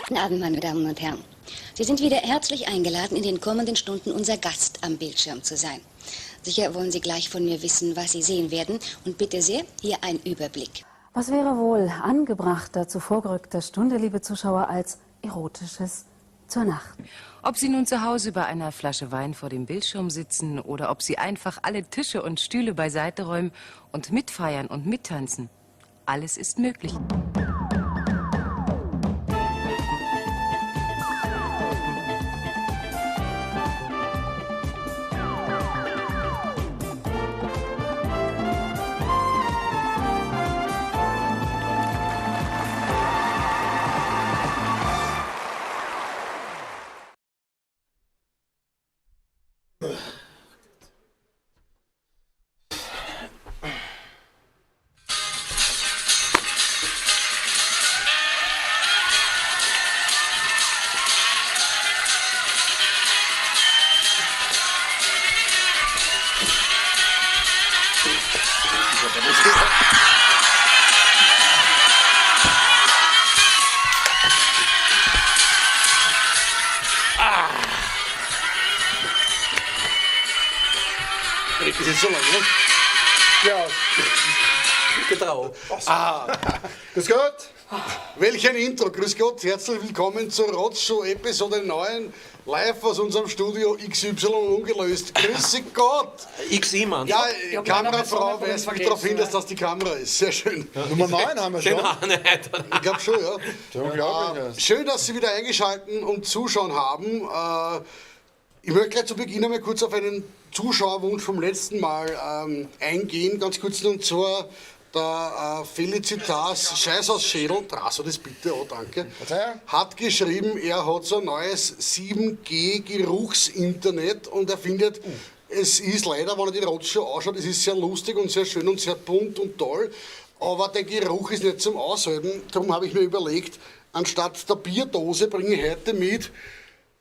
Guten Abend, meine Damen und Herren. Sie sind wieder herzlich eingeladen, in den kommenden Stunden unser Gast am Bildschirm zu sein. Sicher wollen Sie gleich von mir wissen, was Sie sehen werden. Und bitte sehr, hier ein Überblick. Was wäre wohl angebrachter zu vorgerückter Stunde, liebe Zuschauer, als Erotisches zur Nacht? Ob Sie nun zu Hause bei einer Flasche Wein vor dem Bildschirm sitzen oder ob Sie einfach alle Tische und Stühle beiseite räumen und mitfeiern und mittanzen, alles ist möglich. Das ist so lange, ne? Ja, Getrau. grüß Gott. Welch ein Intro. Grüß Gott, herzlich willkommen zur Rotzshow Episode 9, live aus unserem Studio XY ungelöst. Grüß Gott! XI, Mann. Ja, Ich hab leider Kamerafrau meine weist mich vergessen, darauf hin, dass ja. das die Kamera ist. Sehr schön. Nummer 9 haben wir schon. Genau, nein, Ich glaube schon, ja. Ja, unglaublich. Schön, dass Sie wieder eingeschaltet und zuschauen haben. Ich möchte gleich zu Beginn einmal kurz auf einen Zuschauerwunsch vom letzten Mal eingehen, ganz kurz, und zwar der Felicitas Scheißausschädel, Trasso das bitte, oh danke, Verzeihung. hat geschrieben, er hat so ein neues 7G-Geruchsinternet und er findet, es ist leider, wenn er die Rotzshow anschaut, es ist sehr lustig und sehr schön und sehr bunt und toll, aber der Geruch ist nicht zum Aushalten. Darum habe ich mir überlegt, anstatt der Bierdose bringe ich heute mit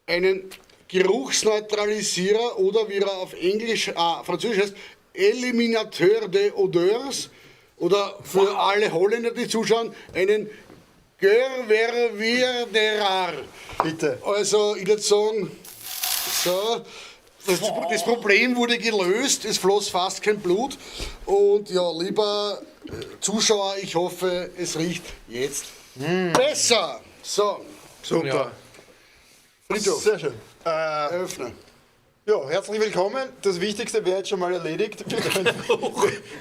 einen Geruchsneutralisierer oder wie er auf Englisch, Französisch heißt, Eliminateur de Odeurs oder für alle Holländer, die zuschauen, einen Geurverweerderar. Bitte. Also, ich würde sagen, so, das Problem wurde gelöst, es floss fast kein Blut. Und ja, lieber Zuschauer, ich hoffe, es riecht jetzt besser. So, Super. Ja. Friedhof, Sehr schön. eröffne. Ja, herzlich willkommen. Das Wichtigste wäre jetzt schon mal erledigt.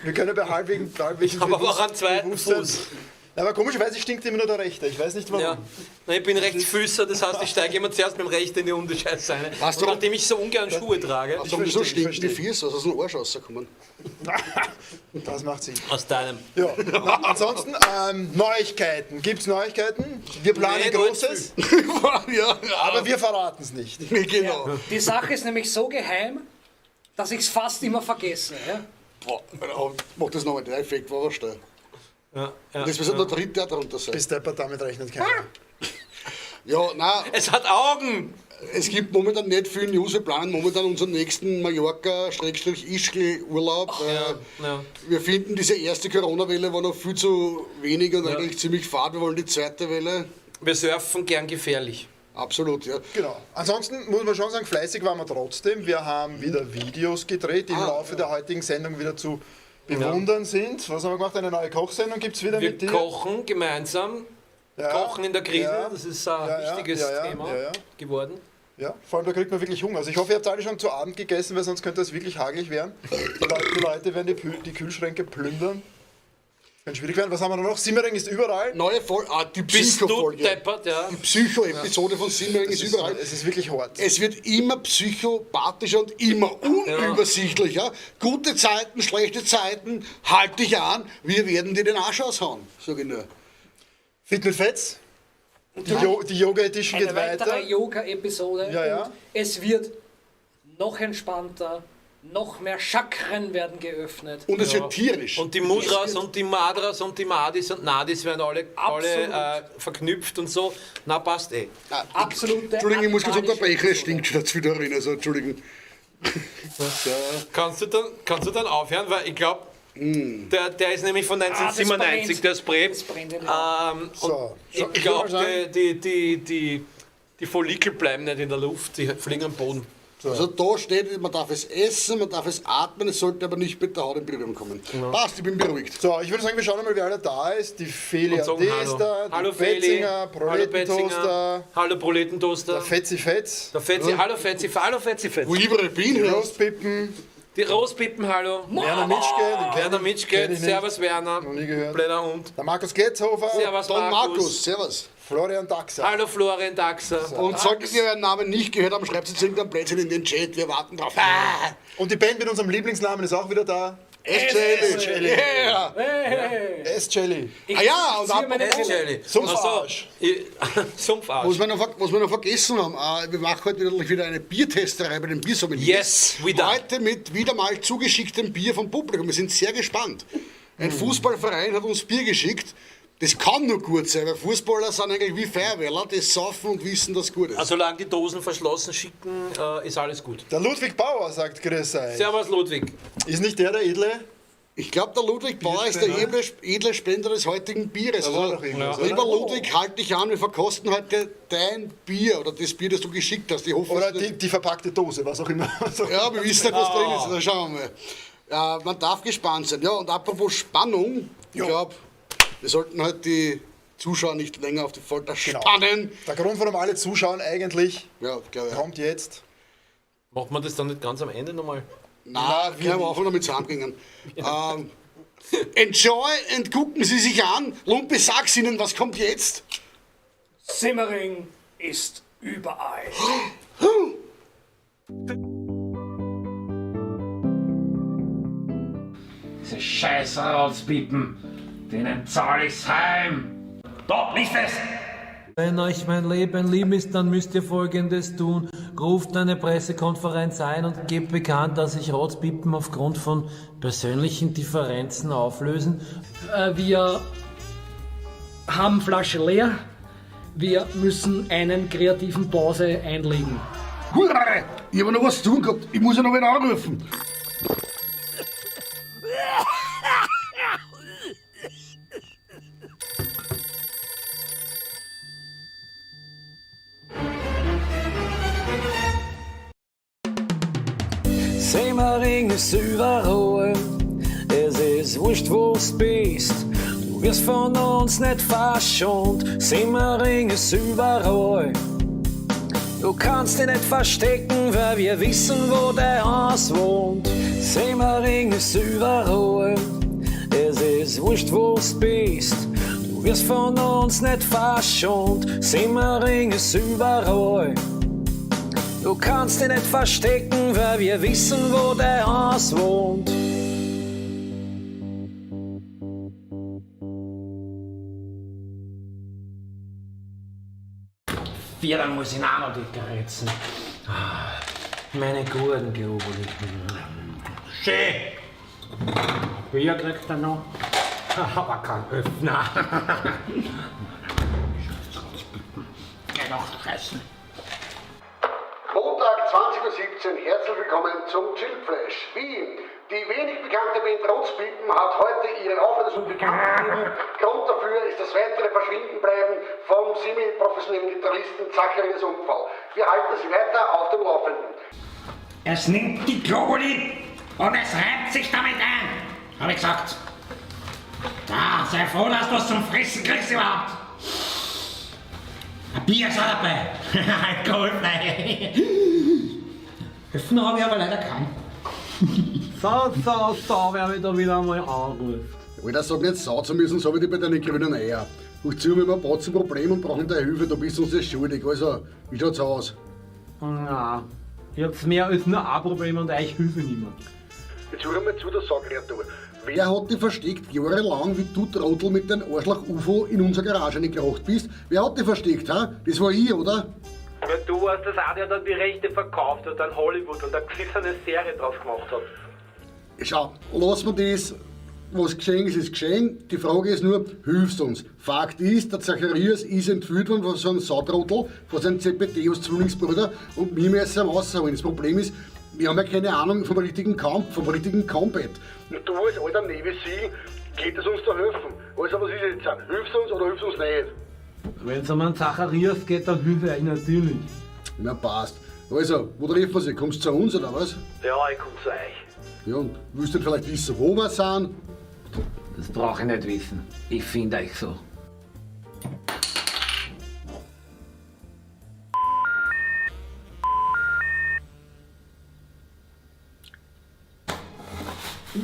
Wir können bei halbwegs habe aber auch einen zweiten Bewusstsein- Fuß. Na, aber komischerweise stinkt immer nur der rechte. Ich weiß nicht warum. Ja. Na, ich bin Rechtsfüßer, das heißt, ich steige immer zuerst mit dem Rechten in die Hundescheiße rein. Weißt Und du- nachdem ich so ungern Schuhe trage, Also, wieso verstehe, ich stinken die verstehe. Füße? Also aus dem Arsch rausgekommen. Das macht Sinn. aus deinem. Ja. Na, ansonsten, Neuigkeiten. Gibt es Neuigkeiten? Wir planen Nee, Großes, ja, aber wir verraten es nicht. genau. Die Sache ist nämlich so geheim, dass ich es fast immer vergesse. Ja? Boah, mach das nochmal, der Effekt war aber steil. Ja, ja. Das müsste der dritte auch drunter sein. Bis deppert, damit rechnet keiner. Ja, nein, Es hat Augen! es gibt momentan nicht viel News. Wir planen momentan unseren nächsten Mallorca-Ischgl-Urlaub. Ja. Wir finden, diese erste Corona-Welle war noch viel zu wenig und Ja. eigentlich ziemlich fad. Wir wollen die zweite Welle. Wir surfen gern gefährlich. Absolut, ja. Genau. Ansonsten muss man schon sagen, fleißig waren wir trotzdem. Wir haben wieder Videos gedreht, die im Laufe der heutigen Sendung wieder zu bewundern sind. Was haben wir gemacht? Eine neue Kochsendung gibt es wieder Wir mit dir. kochen gemeinsam. Ja. Kochen in der Krise, Ja. das ist ein Ja, ja, wichtiges ja, ja, Thema ja, ja. geworden. Ja, vor allem da kriegt man wirklich Hunger. Also ich hoffe, ihr habt alle schon zu Abend gegessen, weil sonst könnte das wirklich hagelig werden. Die Leute werden die Kühlschränke plündern. Kann schwierig werden. Was haben wir noch? Simmering ist überall. Neue Folge, die Bist du Psycho-Folge. deppert, ja. Die Psycho-Episode von Simmering ist überall. Es ist wirklich hart. Es wird immer psychopathischer und immer unübersichtlicher. Gute Zeiten, schlechte Zeiten, halt dich an, wir werden dir den Arsch aushauen, sag ich nur. Fit mit Fetz. Die Yoga Edition Eine geht weitere weiter. Yoga-Episode. Ja, ja. Und es wird noch entspannter, noch mehr Chakren werden geöffnet. Und es wird tierisch. Und die Mudras und die Madras und die Madis und Nadis werden alle verknüpft und so. Na, passt eh. Absolute Entschuldigung, ich muss kurz atmanische unterbrechen, es Episode. stinkt schon jetzt wieder rein, also Entschuldigung. So. Kannst du dann aufhören, weil ich glaube, Der ist nämlich von 1997, Ah, der Spray. Das brennt in den Augen. So, so, Ich würd mal glaube, sagen, die Follikel bleiben nicht in der Luft, die fliegen am Boden. Also da steht, man darf es essen, man darf es atmen, es sollte aber nicht mit der Haut in Berührung kommen. Passt, ich bin beruhigt. So, ich würde sagen, wir schauen mal, wer alle da ist. Die Feli Und sagen AD Hallo. ist da, die Hallo Feli. Betzinger, Hallo Proletentoaster, Betzinger. Hallo Proletentoaster. der Fetzi Fetz, Der Fetzi, hallo Fetzi, hallo Fetzi Fetzi. Wo ich überall bin, hörst. Roastpippen, Die Rospippen, hallo. Werner Mitschke, den kenn Werner ich- Mitschke, kenn ich nicht. servus Werner. Noch nie gehört. Blöder Hund. Der Markus Getzhofer, Servus Don Markus. Markus, servus. Florian Daxer. Hallo Florian Daxer. Und solltet ihr euren Namen nicht gehört haben, schreibt jetzt irgendein Blödsinn in den Chat, wir warten drauf. Ah, Und die Band mit unserem Lieblingsnamen ist auch wieder da. S-Jelly. Yeah. Hey. S-Jelly. Ich Ah ja, und ziehe meine apropos- Brille. Jelly. Sumpfarsch. Sumpfarsch. Was wir noch, was wir noch vergessen haben, wir machen heute natürlich wieder eine Biertesterei bei den Biersommeliers. Yes, we done. Heute mit wieder mal zugeschicktem Bier vom Publikum. Wir sind sehr gespannt. Ein Fußballverein hat uns Bier geschickt. Das kann nur gut sein, weil Fußballer sind eigentlich wie Feuerwehrler, die saufen und wissen, dass gut ist. Also, solange die Dosen verschlossen schicken, ist alles gut. Der Ludwig Bauer sagt Grüß euch. Servus Ludwig. Ist nicht der der Edle? Ich glaube, der Ludwig Bauer ist der edle Spender des heutigen Bieres. Da war doch irgendwas, oder? Lieber Ludwig, halt dich an, wir verkosten heute dein Bier oder das Bier, das du geschickt hast. Ich hoffe, Oder es ist die verpackte Dose, was auch immer. Ja, wir wissen nicht, was drin ist. Da schauen wir mal. Man darf gespannt sein. Ja, und apropos Spannung, ich glaube, wir sollten heute die Zuschauer nicht länger auf die Folter Genau. spannen. Der Grund, warum alle zuschauen eigentlich, Ja, glaube ich. kommt jetzt. Macht man das dann nicht ganz am Ende nochmal? Na, wir haben auch damit zusammengegangen. Enjoy und gucken Sie sich an. Lumpi, sag's Ihnen, was kommt jetzt? Simmering ist überall. Diese scheiß Rautspipen, denen zahl ich's heim. Da, nicht fest! Wenn euch mein Leben lieb ist, dann müsst ihr Folgendes tun. Ruft eine Pressekonferenz ein und gebt bekannt, dass sich Rotzpippen aufgrund von persönlichen Differenzen auflösen. Wir haben Flasche leer. Wir müssen einen kreativen Pause einlegen. Hurra! Ich habe noch was zu tun gehabt. Ich muss ja noch wen anrufen. Semmering ist überall. Es ist wurscht, wo du bist. Du wirst von uns nicht verschont. Semmering ist überall. Du kannst dich nicht verstecken, weil wir wissen, wo dein Haus wohnt. Semmering ist überall. Es ist wurscht, wo du bist. Du wirst von uns nicht verschont. Semmering ist überall. Du kannst dich nicht verstecken, weil wir wissen, wo dein Haus wohnt. Vier, dann muss ich auch noch die Grätzen. Meine guten Globuli. Schön! Bier kriegt er noch, aber kein Öffner. Geh doch fressen. Montag 20.17 Uhr, herzlich willkommen zum Chillflash. Wien. Die wenig bekannte Band Rotzpipen hat heute ihre Auflösung bekannt gegeben. Grund dafür ist das weitere Verschwindenbleiben vom semi-professionellen Gitarristen Zacharias Unfall. Wir halten Sie weiter auf dem Laufenden. Es nimmt die Globuli und es reibt sich damit ein, hab ich gesagt. Da, sei froh, dass du was zum Fressen kriegst überhaupt. Ein Bier ist auch dabei. Alkoholfrei. Öffner habe ich aber leider keinen. So, wer mich da wieder einmal anruft. Alter, sag nicht Sau zu müssen, so wie die bei deinen grünen Eier. Guck zu, wir haben ein Batzen Problem und brauchen deine Hilfe, du bist uns das schuldig. Also, wie schaut's aus? Na, ich hab's mehr als nur ein Problem und euch hilfe nicht mehr. Jetzt hör mal zu, der Saukreatur. Wer hat dich versteckt jahrelang, wie du Trottel mit deinem Arschloch-UFO in unsere Garage reingekracht bist? Wer hat dich versteckt, ha? Das war ich, oder? Ja, du warst das auch, der dann die Rechte verkauft hat an Hollywood und eine geschissene Serie draus gemacht hat. Schau, lass mir das. Was geschehen ist, ist geschehen. Die Frage ist nur, hilfst uns? Fakt ist, der Zacharias ist entführt worden von so einem Sautrottel, von seinem Zebedeus Zwillingsbruder und wir müssen ihn rausholen. Das Problem ist, Wir haben ja keine Ahnung vom richtigen Kampf, vom richtigen Combat. Und du als alter Navy Seal, könntest uns da helfen. Also was ist jetzt? Hilfst du uns oder hilfst du uns nicht? Wenn es um einen Zacharias geht, dann hilf ich euch natürlich. Na passt. Also, wo treffen wir sie? Kommst du zu uns oder was? Ja, ich komm zu euch. Ja, und willst du vielleicht wissen, wo wir sind? Das brauche ich nicht wissen. Ich finde euch so.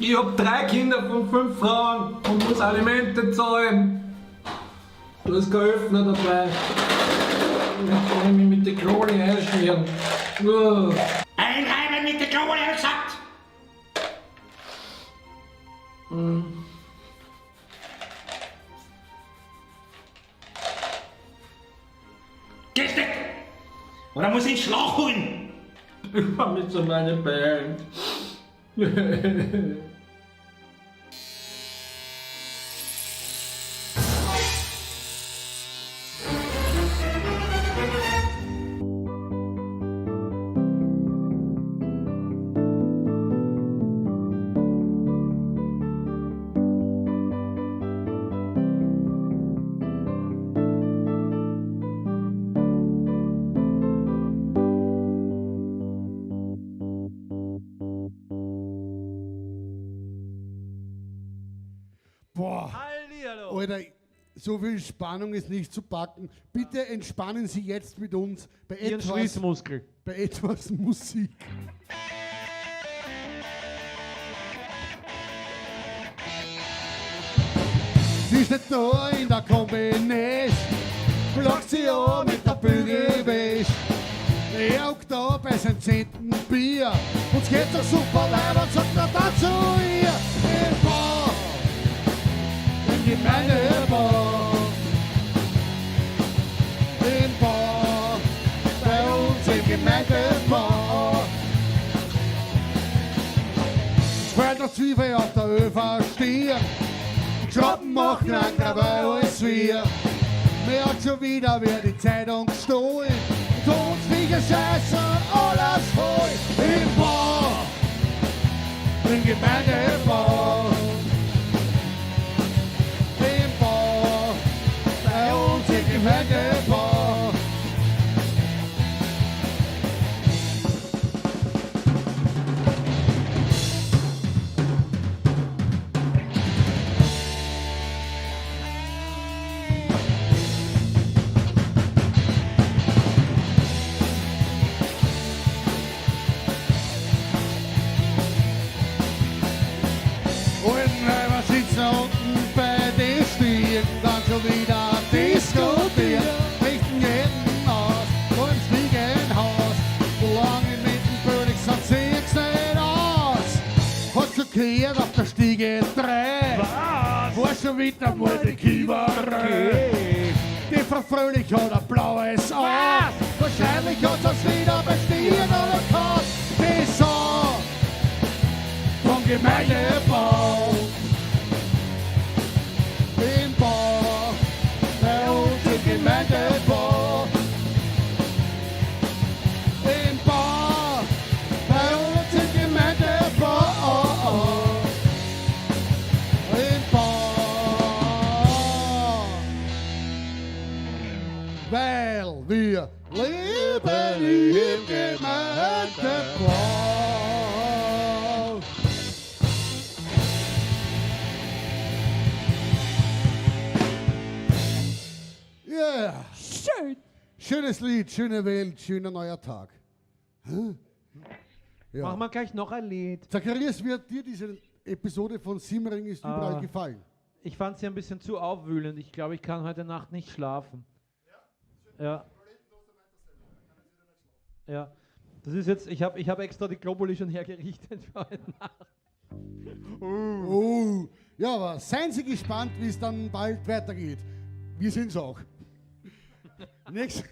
Ich hab 3 Kinder von 5 Frauen und muss Alimente zahlen. Da ist kein Öffner dabei. Jetzt kann ich mich mit der Globuli einschmieren. Uah. Einreiben mit der Globuli, hab ich gesagt! Gehst nicht! Oder muss ich einen Schlauch holen? Ich vermisse meine Band. Boah, Alter, so viel Spannung ist nicht zu packen. Bitte entspannen Sie jetzt mit uns bei Ihren etwas, Schließmuskel. bei etwas Musik. Sie steht nur in der Kombination, blockt sie an mit der Bügelwäsche. Er hockt da bei seinem 10. Bier und es geht doch super weiter und sagt er dazu ihr, im Bau, im Gemeindebau, im Bau, bei uns im Gemeindebau. Es fällt noch Zwiebel auf der Öfer-Stirn, Schrauben machen anderer als wir. Mir hat schon wieder wer die Zeitung gestohlen. Todfliege Scheiße, alles voll im Bau, im Gemeindebau. Im Bau, bei uns im Gemeindebau. Alten Weiber sitzen unten bei den Stieren, dann schon wieder diskutieren, richten jeden aus, vor dem Stiegenhaus. Lange mit dem König sind sieht's nicht aus. Hat schon gehört auf der Stiege 3. Was? War schon wieder mal die Kiewerei. Die Frau Fröhlich hat ein blaues Auge. Wahrscheinlich hat sie's wieder bei Stieren oder gehabt. Die Sau vom Gemeindebau. Im Bau, bei uns im Gemeindebau. Im Bau, bei uns im Gemeindebau. Im Bau. Weil wir leben im Gemeindebau. Yeah. Schön. Schönes Lied, schöne Welt, schöner neuer Tag. Hä? Ja. Machen wir gleich noch ein Lied. Zacharias, wie hat dir diese Episode von Simmering ist überall gefallen? Ich fand sie ein bisschen zu aufwühlend. Ich glaube, ich kann heute Nacht nicht schlafen. Ja. Ja. Das ist jetzt, ich hab extra die Globuli schon hergerichtet für heute Nacht. Oh. Ja, aber seien Sie gespannt, wie es dann bald weitergeht. Wir sind's auch. That's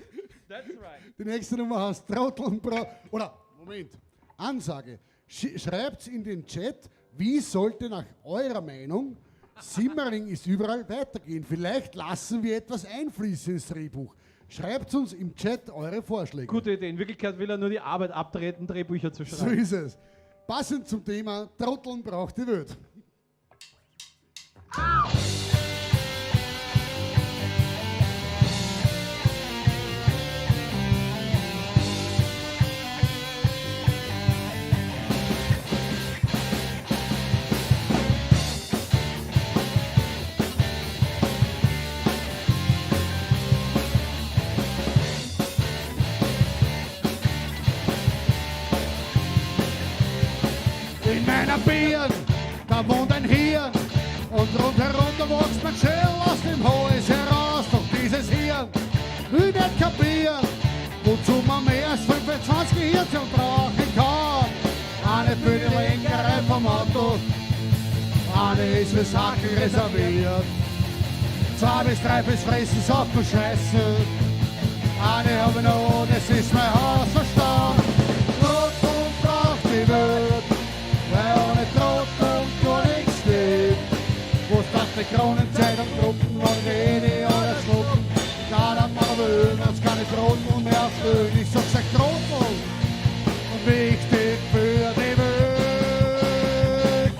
right. Die nächste Nummer heißt Trotteln-Bra-, oder, Moment, Ansage. Schreibt's in den Chat, wie sollte nach eurer Meinung Simmering ist überall weitergehen. Vielleicht lassen wir etwas einfließen ins Drehbuch. Schreibt uns im Chat eure Vorschläge. Gute Idee. In Wirklichkeit will er nur die Arbeit abtreten, Drehbücher zu So schreiben. ist es. Passend zum Thema Trotteln braucht die Welt. In meiner Birn, da wohnt ein Hirn und rundherum, da wächst mein Schell aus dem Hals heraus. Doch dieses Hirn will nicht kapieren, wozu man mehr als 25 Gehirnzellen brauchen kann. Eine für die Lenkerei vom Auto, eine ist fürs Hacken reserviert. Zwei bis drei fürs Fressen, Saufen, Scheißen. Eine hab ich noch, das ist mein Hausverstand. Trotteln braucht die Welt, weil ohne Trotteln gar nichts geht. Wo statt die Kronenzeitung drucken und jede oder schlucken. Da hat man will, wenn's keine Trotteln mehr aufstellen. Ich sag's euch, Trotteln und wichtig für die Welt.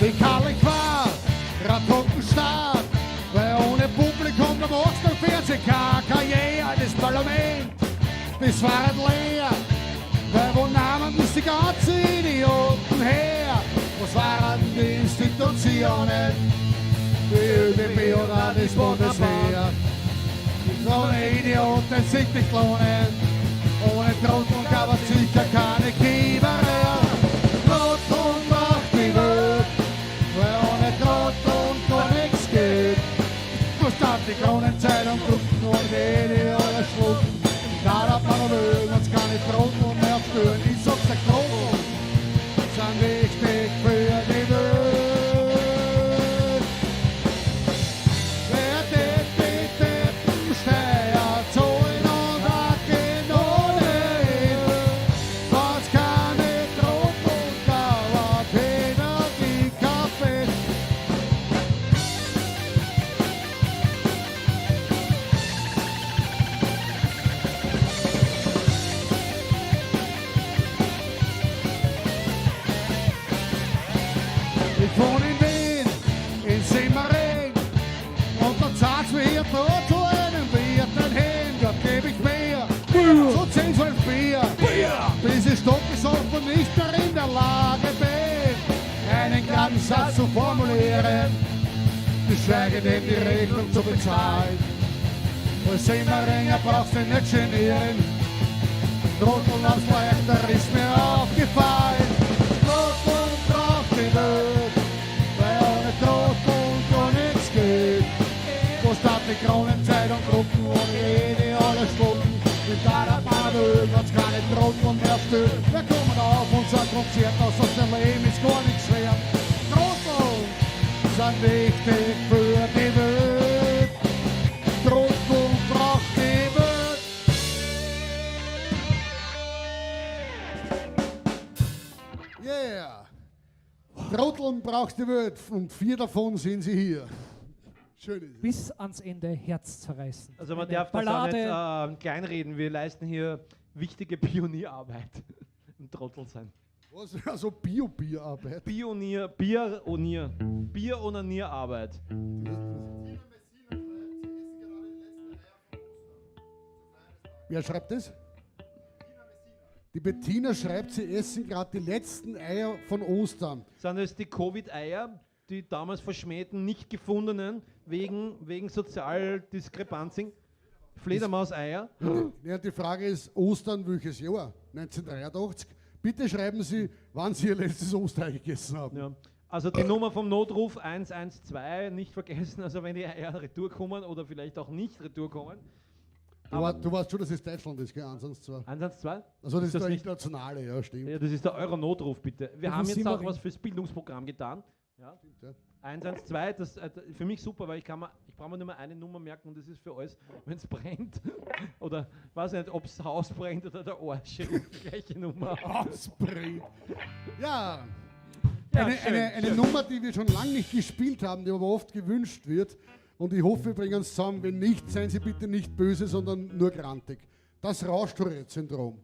Die Karl ich war, Ratunkenstaat, weil ohne Publikum da machst du Fernsehen keine Karriere, das Parlament, das war halt leer, weil wo nahmen das die ganzen Idioten her? Was waren die Institutionen? Die ÖBB oder das Bundesheer? Ohne Idioten sich nicht lohnen, ohne Trotteln gab es sicher keine Kieberei. Trotteln macht die Welt, weil ohne Trotteln gar nichts geht. Was darf die Kronenzeitung drucken und jede oder schlucken? Da darf man noch mögen, wenn's keine Trotteln mehr spüren. Ich sag's euch, Trotteln sind wichtig für die Welt. Wer die Deppen Steuer zahlen und hat genossen, was keine Trotteln dauert, hinter die Kaffee. Ich wohne in Wien, in Simmering, und da zahlt's mir hier da zu einem Wirt hin, dort geb ich mir so 10, 12 Bier, bis ich stockbesoffen und nicht mehr in der Lage bin, einen geraden Satz zu formulieren, geschweige denn die Rechnung zu bezahlen. Als Simmeringer brauchst du dich nicht genieren, Trotteln aufs Leichter ist mir aufgefallen. Trotteln braucht die Welt, weil ohne Trotteln gar nichts geht. Wo statt die Kronenzeitung drucken und jede alle schlucken. Mit deiner Badel, wenn's keine Trotteln mehr stört. Wir kommen auf unser Konzert aus, aus dem Leben ist gar nichts wert. Trotteln sind wichtig für die Welt. Trotteln braucht die Welt. Yeah! Trotteln braucht die Welt und 4 davon sind sie hier. Schön ist es. Bis ans Ende herzzerreißend. Also man Eine darf das auch Ballade. nicht kleinreden. Wir leisten hier wichtige Pionierarbeit im Trottel sein. Was? Also Bio-Bierarbeit? Pionier, Bier-Onier. Bier-Onanierarbeit. Wer schreibt das? Die Bettina schreibt, sie essen gerade die letzten Eier von Ostern. Sind das die Covid-Eier, die damals verschmähten, nicht gefundenen, wegen Sozialdiskrepanzen? Fledermaus-Eier? Ja, die Frage ist, Ostern welches Jahr? 1983? Bitte schreiben Sie, wann Sie Ihr letztes Osterei gegessen haben. Ja. Also die Nummer vom Notruf 112, nicht vergessen, also wenn die Eier retour kommen oder vielleicht auch nicht retour kommen. Du weißt schon, dass es Deutschland ist, gell? 112. 112? Also das Ist ist das der nicht internationale, ja, stimmt. Ja, das ist der Euro-Notruf, bitte. Wir Ja, haben von jetzt auch Simmering. was fürs Bildungsprogramm getan. Ja. Stimmt, ja. 112, das für mich super, weil ich brauche mir nur mal eine Nummer merken und das ist für alles, wenn es brennt oder weiß nicht, ob das Haus brennt oder der Arsch, die gleiche Nummer. Haus brennt. Ja, Ja, schön, eine schön. Nummer, die wir schon lange nicht gespielt haben, die aber oft gewünscht wird und ich hoffe, wir bringen es zusammen. Wenn nicht, seien Sie bitte nicht böse, sondern nur grantig. Das Rausch-Tourette-Syndrom.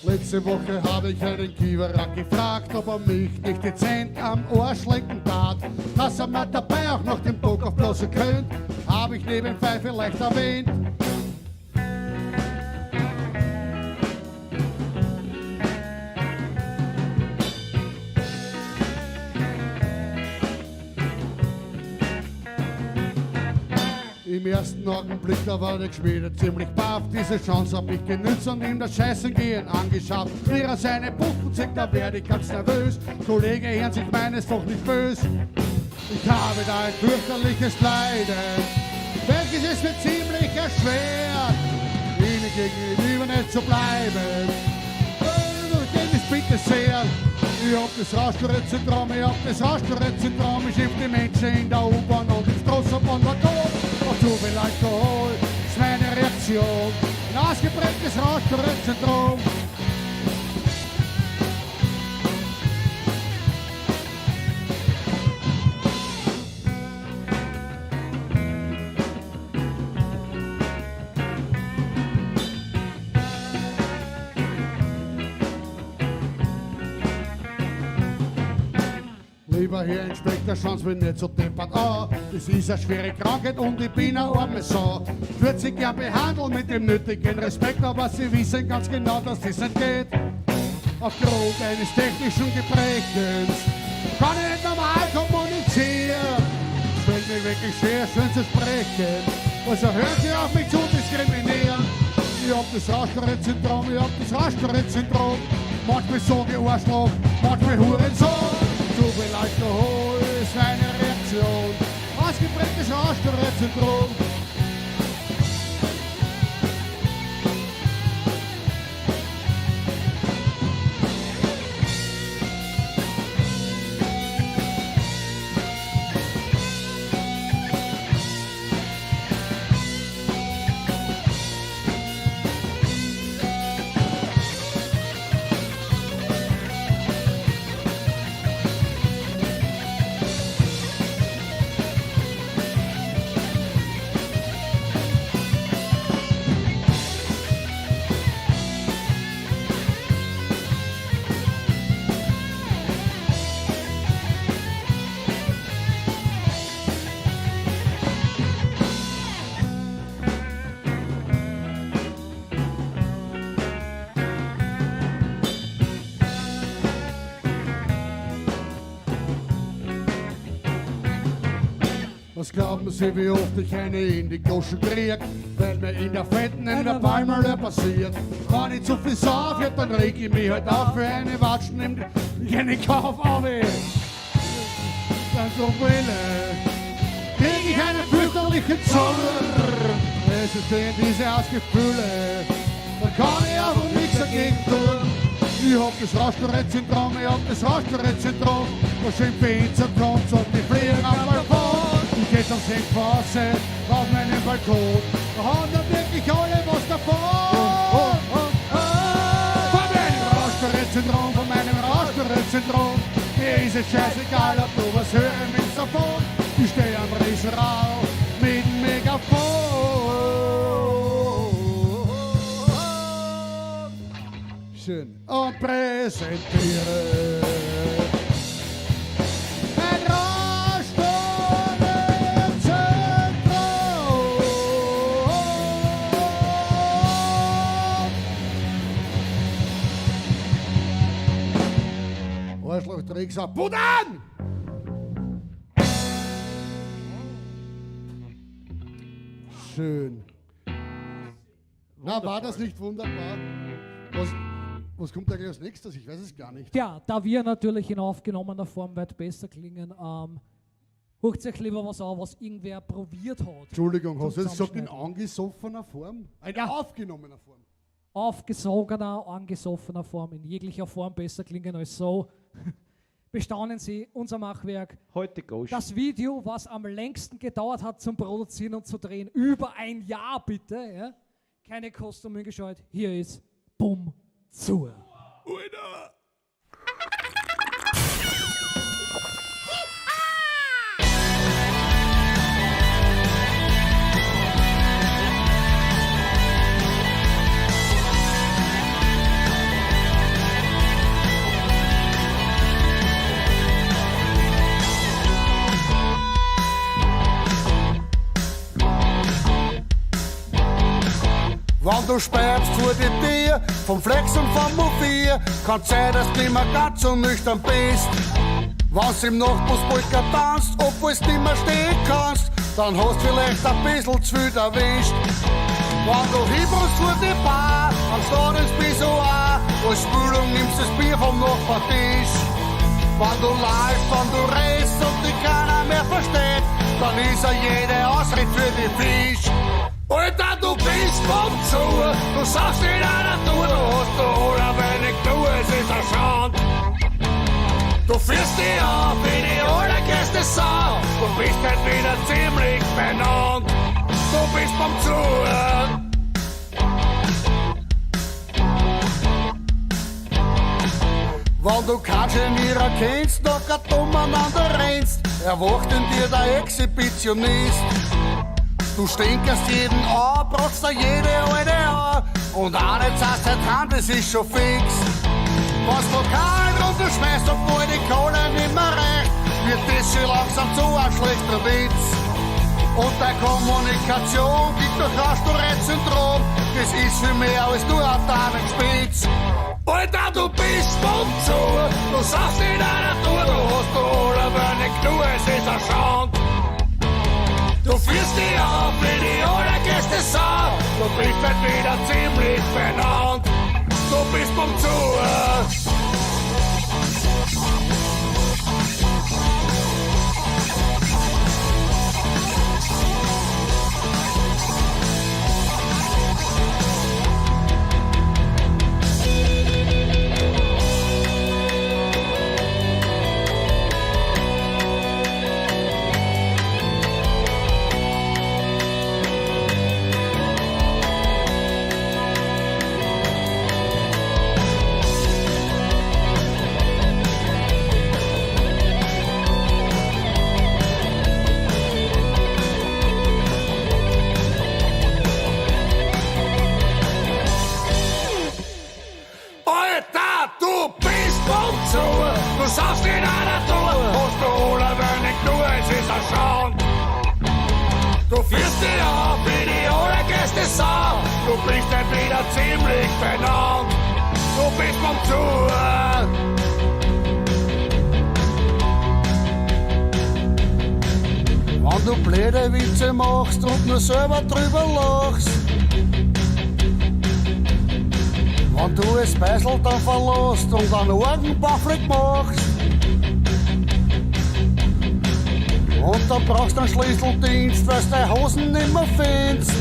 Letzte Woche habe ich einen Kiewerer gefragt, ob er mich nicht dezent am Arsch lecken darf. Dass er mir dabei auch noch den Bock aufblasen könnte, habe ich nebenbei vielleicht erwähnt. Im ersten Augenblick, da war der Geschmiede ziemlich baff. Diese Chance hab ich genützt und ihm das Scheißengehen angeschafft. Wie er seine Puppen zeigt, da werd ich ganz nervös. Kollege, hören sich meines doch nicht bös. Ich habe da ein fürchterliches Leiden, welches es mir ziemlich erschwert, Ihnen gegenüber nicht zu bleiben. Dem ist bitte sehr. Ich hab das Rausch-Tourette-Syndrom, ich hab das Rausch-Tourette-Syndrom. Ich schimpf die Menschen in der U-Bahn und im Straßenbahnwaggon. Auf zu viel Alkohol ist meine Reaktion. Ein ausgeprägtes Rausch-Tourette-Syndrom. Lieber Herr Inspektor, schauen Sie mich nicht so deppert an. Das ist eine schwere Krankheit und ich bin eine arme Sau. Ich würd Sie gern behandeln mit dem nötigen Respekt, aber Sie wissen ganz genau, dass das nicht geht. Aufgrund eines technischen Gebrechens kann ich nicht normal kommunizieren. Es fällt mir wirklich schwer, schön zu sprechen. Also hören Sie auf, mich zu diskriminieren. Ich hab das Rausch-Tourette-Syndrom, ich hab das Rausch-Tourette-Syndrom. Manchmal sag ich Arschloch, manchmal Hurensohn. Zu viel Alkohol ist meine Reaktion. Ausgeprägtes Rausch-Tourette-Syndrom. Was glauben Sie, wie oft ich eine in die Goschen krieg? Weil mir in der Fetten in der Palmöl passiert. Wenn ich zu viel sauf, ja, dann reg ich mich halt auf für eine Watschen im einen Kauf auf. Dann so Wille, krieg ich einen fürchterlichen Zorn. Es ist denn diese Hassgefühle, da kann ich auch nichts dagegen tun. Ich hab das Rausch-Tourette-Syndrom, ich hab das Rausch-Tourette-Syndrom. Da schimpfe ich zerkommt und die fliegen am Balkon. Ich geh zum Singpasse auf meinem Balkon. Da haben dann wirklich alle was davon. Von meinem Rausch-Tourette-Syndrom, von meinem Rausch-Tourette-Syndrom. Mir ist es scheißegal, ob du was hören willst davon. Ich steh am Riesenrad mit dem Megafon. Schön. Und präsentiere ein Rausch-Tourette-Syndrom. Arschloch, Drecksau, Pudan! Schön. Na, war das nicht wunderbar? Was, Was kommt eigentlich als nächstes? Ich weiß es gar nicht. Ja, da wir natürlich in aufgenommener Form weit besser klingen, hört euch lieber was an, was irgendwer probiert hat. Entschuldigung, Zum hast du jetzt gesagt in Zusammenschneiden. angesoffener Form? In Ja. aufgenommener Form. Aufgesogener, angesoffener Form, in jeglicher Form besser klingen als so. Bestaunen Sie unser Machwerk. Heute Ghost. Das Video, was am längsten gedauert hat zum Produzieren und zu drehen, über ein Jahr bitte. Ja? Keine Kosten und Mühen gescheut. Hier ist Bumm zu. Wenn du speibst vor die Tür, vom Flex und vom U4, kann sein, dass du nimmer ganz so nüchtern bist. Wenn's im Nachtbus-Polka tanzt, obwohl's nimmer stehen kannst, dann hast vielleicht ein bisschen zu viel erwischt. Wenn du hinbrennst vor die Bar, anstatt ins Pissoir, als Spülung nimmst das Bier vom Nachbartisch. Wenn du läufst, wenn du rennst und dich keiner mehr versteht, dann ist ja jede Ausrede für die Fisch. Alter, du bist vom zu, du saufst in einer Tour, du hast du alle wenig du, es ist ein Schand. Du führst dich auf wie die allergrößte Sau, du bist halt wieder ziemlich benannt. Du bist vom zu. Wenn du keinen Genierer kennst, noch grad umeinander rennst, erwacht in dir der Exhibitionist. Du stinkerst jeden an, brauchst da jede alte an und auch nicht zahlst halt heim, das ist schon fix. Was Lokal runterschmeißt, obwohl die Kohle nimmer reicht, wird das schon langsam zu ein schlechter Witz. Und deine Kommunikation gibt durch ein Tourette-Syndrom, das ist viel mehr als nur ein Damenspitz. Alter, du bist vom zu, du saufst in einer Tour, du hast du alle wenig du, es ist ein Schand. Du führst dich auf wie die allergrößte Sau, du bist halt wieder ziemlich benannt. Du bist vom zu. Alter, du bist vom zu, du saufst in einer Tour, hast du alle wenig du, es ist ein Schand. Du führst dich auf wie die allergrößte Sau, du bist halt wieder ziemlich benannt. Du bist vom zu. Wenn du blöde Witze machst und nur selber drüber lachst. Wenn du es Beisel dann verlässt und einen Augenbaffrig machst. Und dann brauchst du einen Schlüsseldienst, weil's deine Hosen nimmer findest.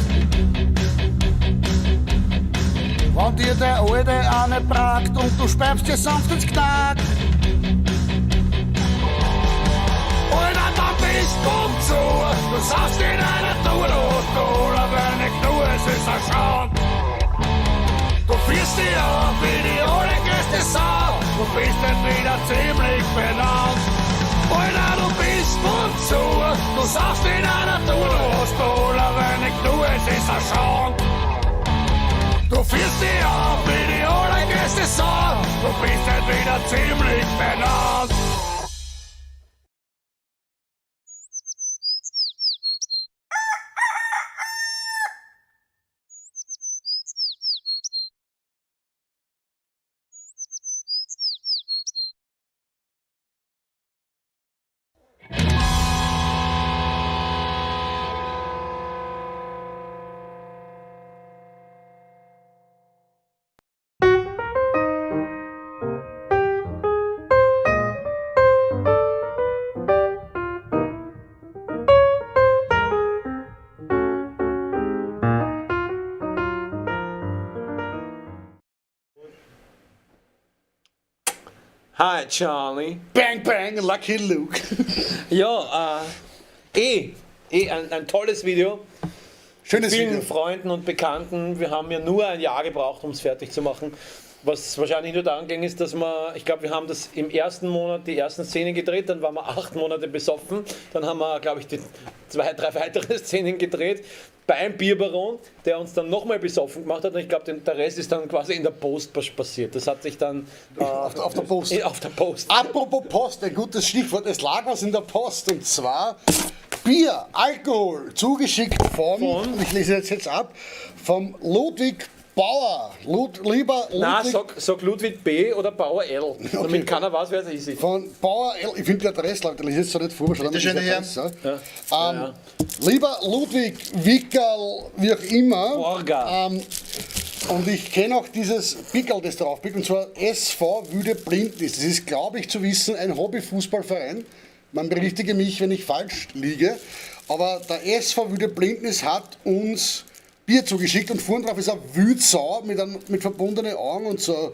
Wenn dir der Alte eine pragt und du speibst dir sanft ins Knack. Alter, dann bist du zu, du saufst in einer Tour, du hast du alle wenig du, es ist ein Schand. Du führst dich auf wie die allergrößte Sau, du bist halt wieder ziemlich benannt. Alter, du bist vom zu, du saufst in einer Tour, du hast du alle wenig du, es ist ein Schand. Du führst dich auf wie die allergrößte Sau, du bist halt wieder ziemlich benannt. Hi Charlie. Bang, bang, Lucky Luke. Ja, ein tolles Video. Schönes Mit vielen Video. Freunden und Bekannten. Wir haben ja nur ein Jahr gebraucht, um es fertig zu machen. Was wahrscheinlich nur daran ging, ist, dass wir, ich glaube, wir haben das im ersten Monat die ersten Szenen gedreht, dann waren wir 8 Monate besoffen, dann haben wir, glaube ich, die 2, 3 weitere Szenen gedreht beim Bierbaron, der uns dann nochmal besoffen gemacht hat, und ich glaube, der Rest ist dann quasi in der Post passiert. Das hat sich dann... Auf der Post. Auf der Post. Apropos Post, ein gutes Stichwort. Es lag was in der Post, und zwar Bier, Alkohol, zugeschickt von und ich lese jetzt ab, vom Ludwig Bauer. Lieber Ludwig. Nein, sag Ludwig B. oder Bauer L. Damit keiner weiß, wer es ist. Von Bauer L. Ich finde die Adresse, Leute, ich lese jetzt so nicht vor, schon Bitte schön, diese Herr. Adresse, ja. Lieber Ludwig Wickerl, wie auch immer. Borga. Und ich kenne auch dieses Pickerl, das drauf pickt, und zwar SV Wüde Blindnis. Das ist, glaube ich, zu wissen, ein Hobbyfußballverein. Man berichtige mich, wenn ich falsch liege. Aber der SV Wüde Blindnis hat uns Bier zugeschickt, und vorn drauf ist eine Wütsau mit verbundenen Augen und so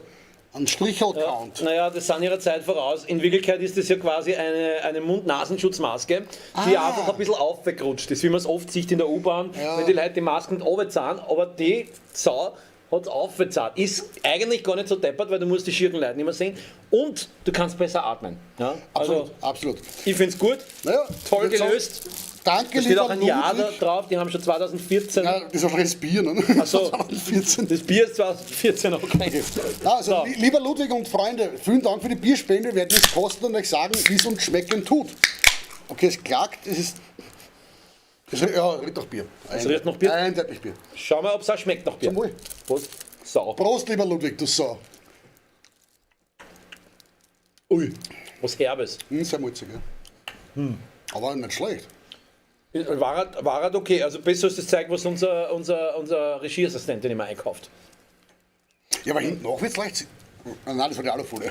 ein Strichelcount. Ja, naja, das sind ihrer Zeit voraus. In Wirklichkeit ist das ja quasi eine Mund-Nasenschutzmaske, die einfach ein bisschen aufgerutscht ist, wie man es oft sieht in der U-Bahn, wenn die Leute die Masken runterzahlen, aber die Sau hat's aufgezahlt. Ist eigentlich gar nicht so deppert, weil du musst die schieren Leute nicht mehr sehen und du kannst besser atmen. Ja? Absolut, Also, absolut. Ich find's gut. Naja, toll ich würd sagen, gelöst. Danke, Da steht lieber auch ein Jahr da Ludwig. drauf, die haben schon 2014. Ja, das ist auch das Bier, ne? Ach so. 2014. Das Bier ist 2014, okay. Also, So. lieber Ludwig und Freunde, vielen Dank für die Bierspende. Wir werden es kosten und euch sagen, wie es uns schmecken tut. Okay, es klagt, es ist. Es riecht nach Bier. Es riecht nach Bier? Eindeutig Bier. Schau mal, ob es auch schmeckt nach Bier. Zum Wohl. Prost. Sau. Prost, lieber Ludwig, du Sau. Ui, was Herbes. Sehr mutzig, ja. Aber nicht schlecht. War halt okay, also besser als das Zeug, was unser Regieassistentin immer einkauft. Ja, aber hinten auch wird's leicht. Nein, das war die Alufolie.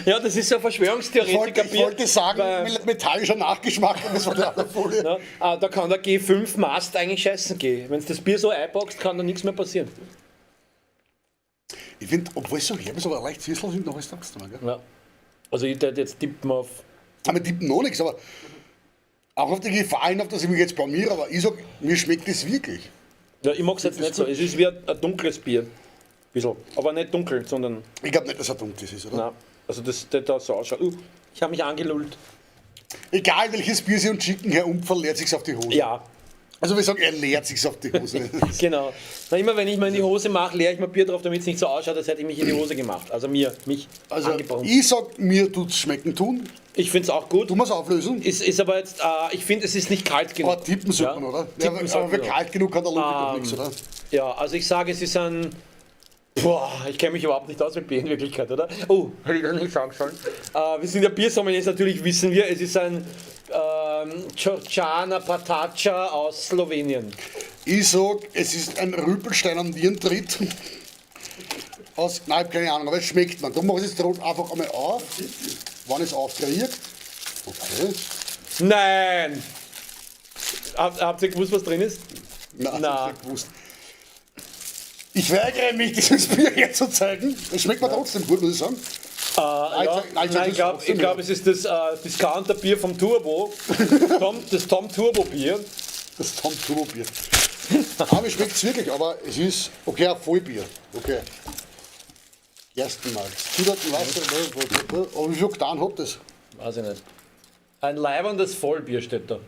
Ja, das ist so ein Verschwörungstheoretiker. Ich wollte sagen, metallischer Nachgeschmack, aber das war die Alufolie. Ja, da kann der G5-Mast eigentlich scheißen gehen. Wenn du das Bier so einpackst, kann da nichts mehr passieren. Ich finde, obwohl es so herb ist, aber leicht süßlich sind noch ist das gell? Ja. Also ich würde jetzt tippen auf... Aber tippen noch nichts, aber auch auf die Gefahr hin, auf dass ich mich jetzt blamiere, aber ich sag, mir schmeckt das wirklich. Ja, ich mag's jetzt nicht so. Es ist wie ein dunkles Bier. Bisschen. Aber nicht dunkel, sondern... Ich glaub nicht, dass er dunkel ist, oder? Nein. Also das, das da so ausschaut. Ich hab mich angelullt. Egal welches Bier Sie uns schicken, Herr Umpferl leert sich's auf die Hose. Ja. Also wir sagen, er leert sich's auf die Hose. Genau. Na, immer wenn ich mir in die Hose mache, leere ich mir Bier drauf, damit es nicht so ausschaut, als hätte ich mich in die Hose gemacht. Also mich Also angebrummt. ich sag, mir tut's schmecken tun. Ich find's auch gut. Du musst auflösen. Ist aber jetzt, ich find, es ist nicht kalt genug. Aber tippen sollte man, oder? Tippen Ja, sollte aber für man. kalt genug kann der Ludwig doch nichts, oder? Ja, also ich sage, es ist ein... Boah, ich kenne mich überhaupt nicht aus mit Bier in Wirklichkeit, oder? Oh, hätte ich das nicht sagen sollen. Wir sind ja Biersommeliers, natürlich wissen wir, es ist ein Čočana Patača aus Slowenien. Ich sag, es ist ein Rüpelstein am Nierentritt. Aus, nein, ich hab keine Ahnung, aber es schmeckt man. Darum mach ich es jetzt einfach einmal auf, wenn ich es aufkriege. Okay. Nein! Habt ihr gewusst, was drin ist? Nein, Na. hab ich nicht gewusst. Ich weigere mich, dieses Bier herzuzeigen. Es schmeckt mir trotzdem gut, muss ich sagen. Ja. Nein, ich Nein, sag ich das glaub, trotzdem, ich glaub, ja. es ist das Discounter-Bier vom Turbo. Das Tom Turbo Bier. Das Tom Turbo Bier. Aber es schmeckt wirklich, aber es ist okay, ein Vollbier. Okay. Gerstenmalz. Zutaten, Wasser, blablabla. Aber wie viel getan hat das? Weiß ich nicht. Ein leibendes Vollbier steht da.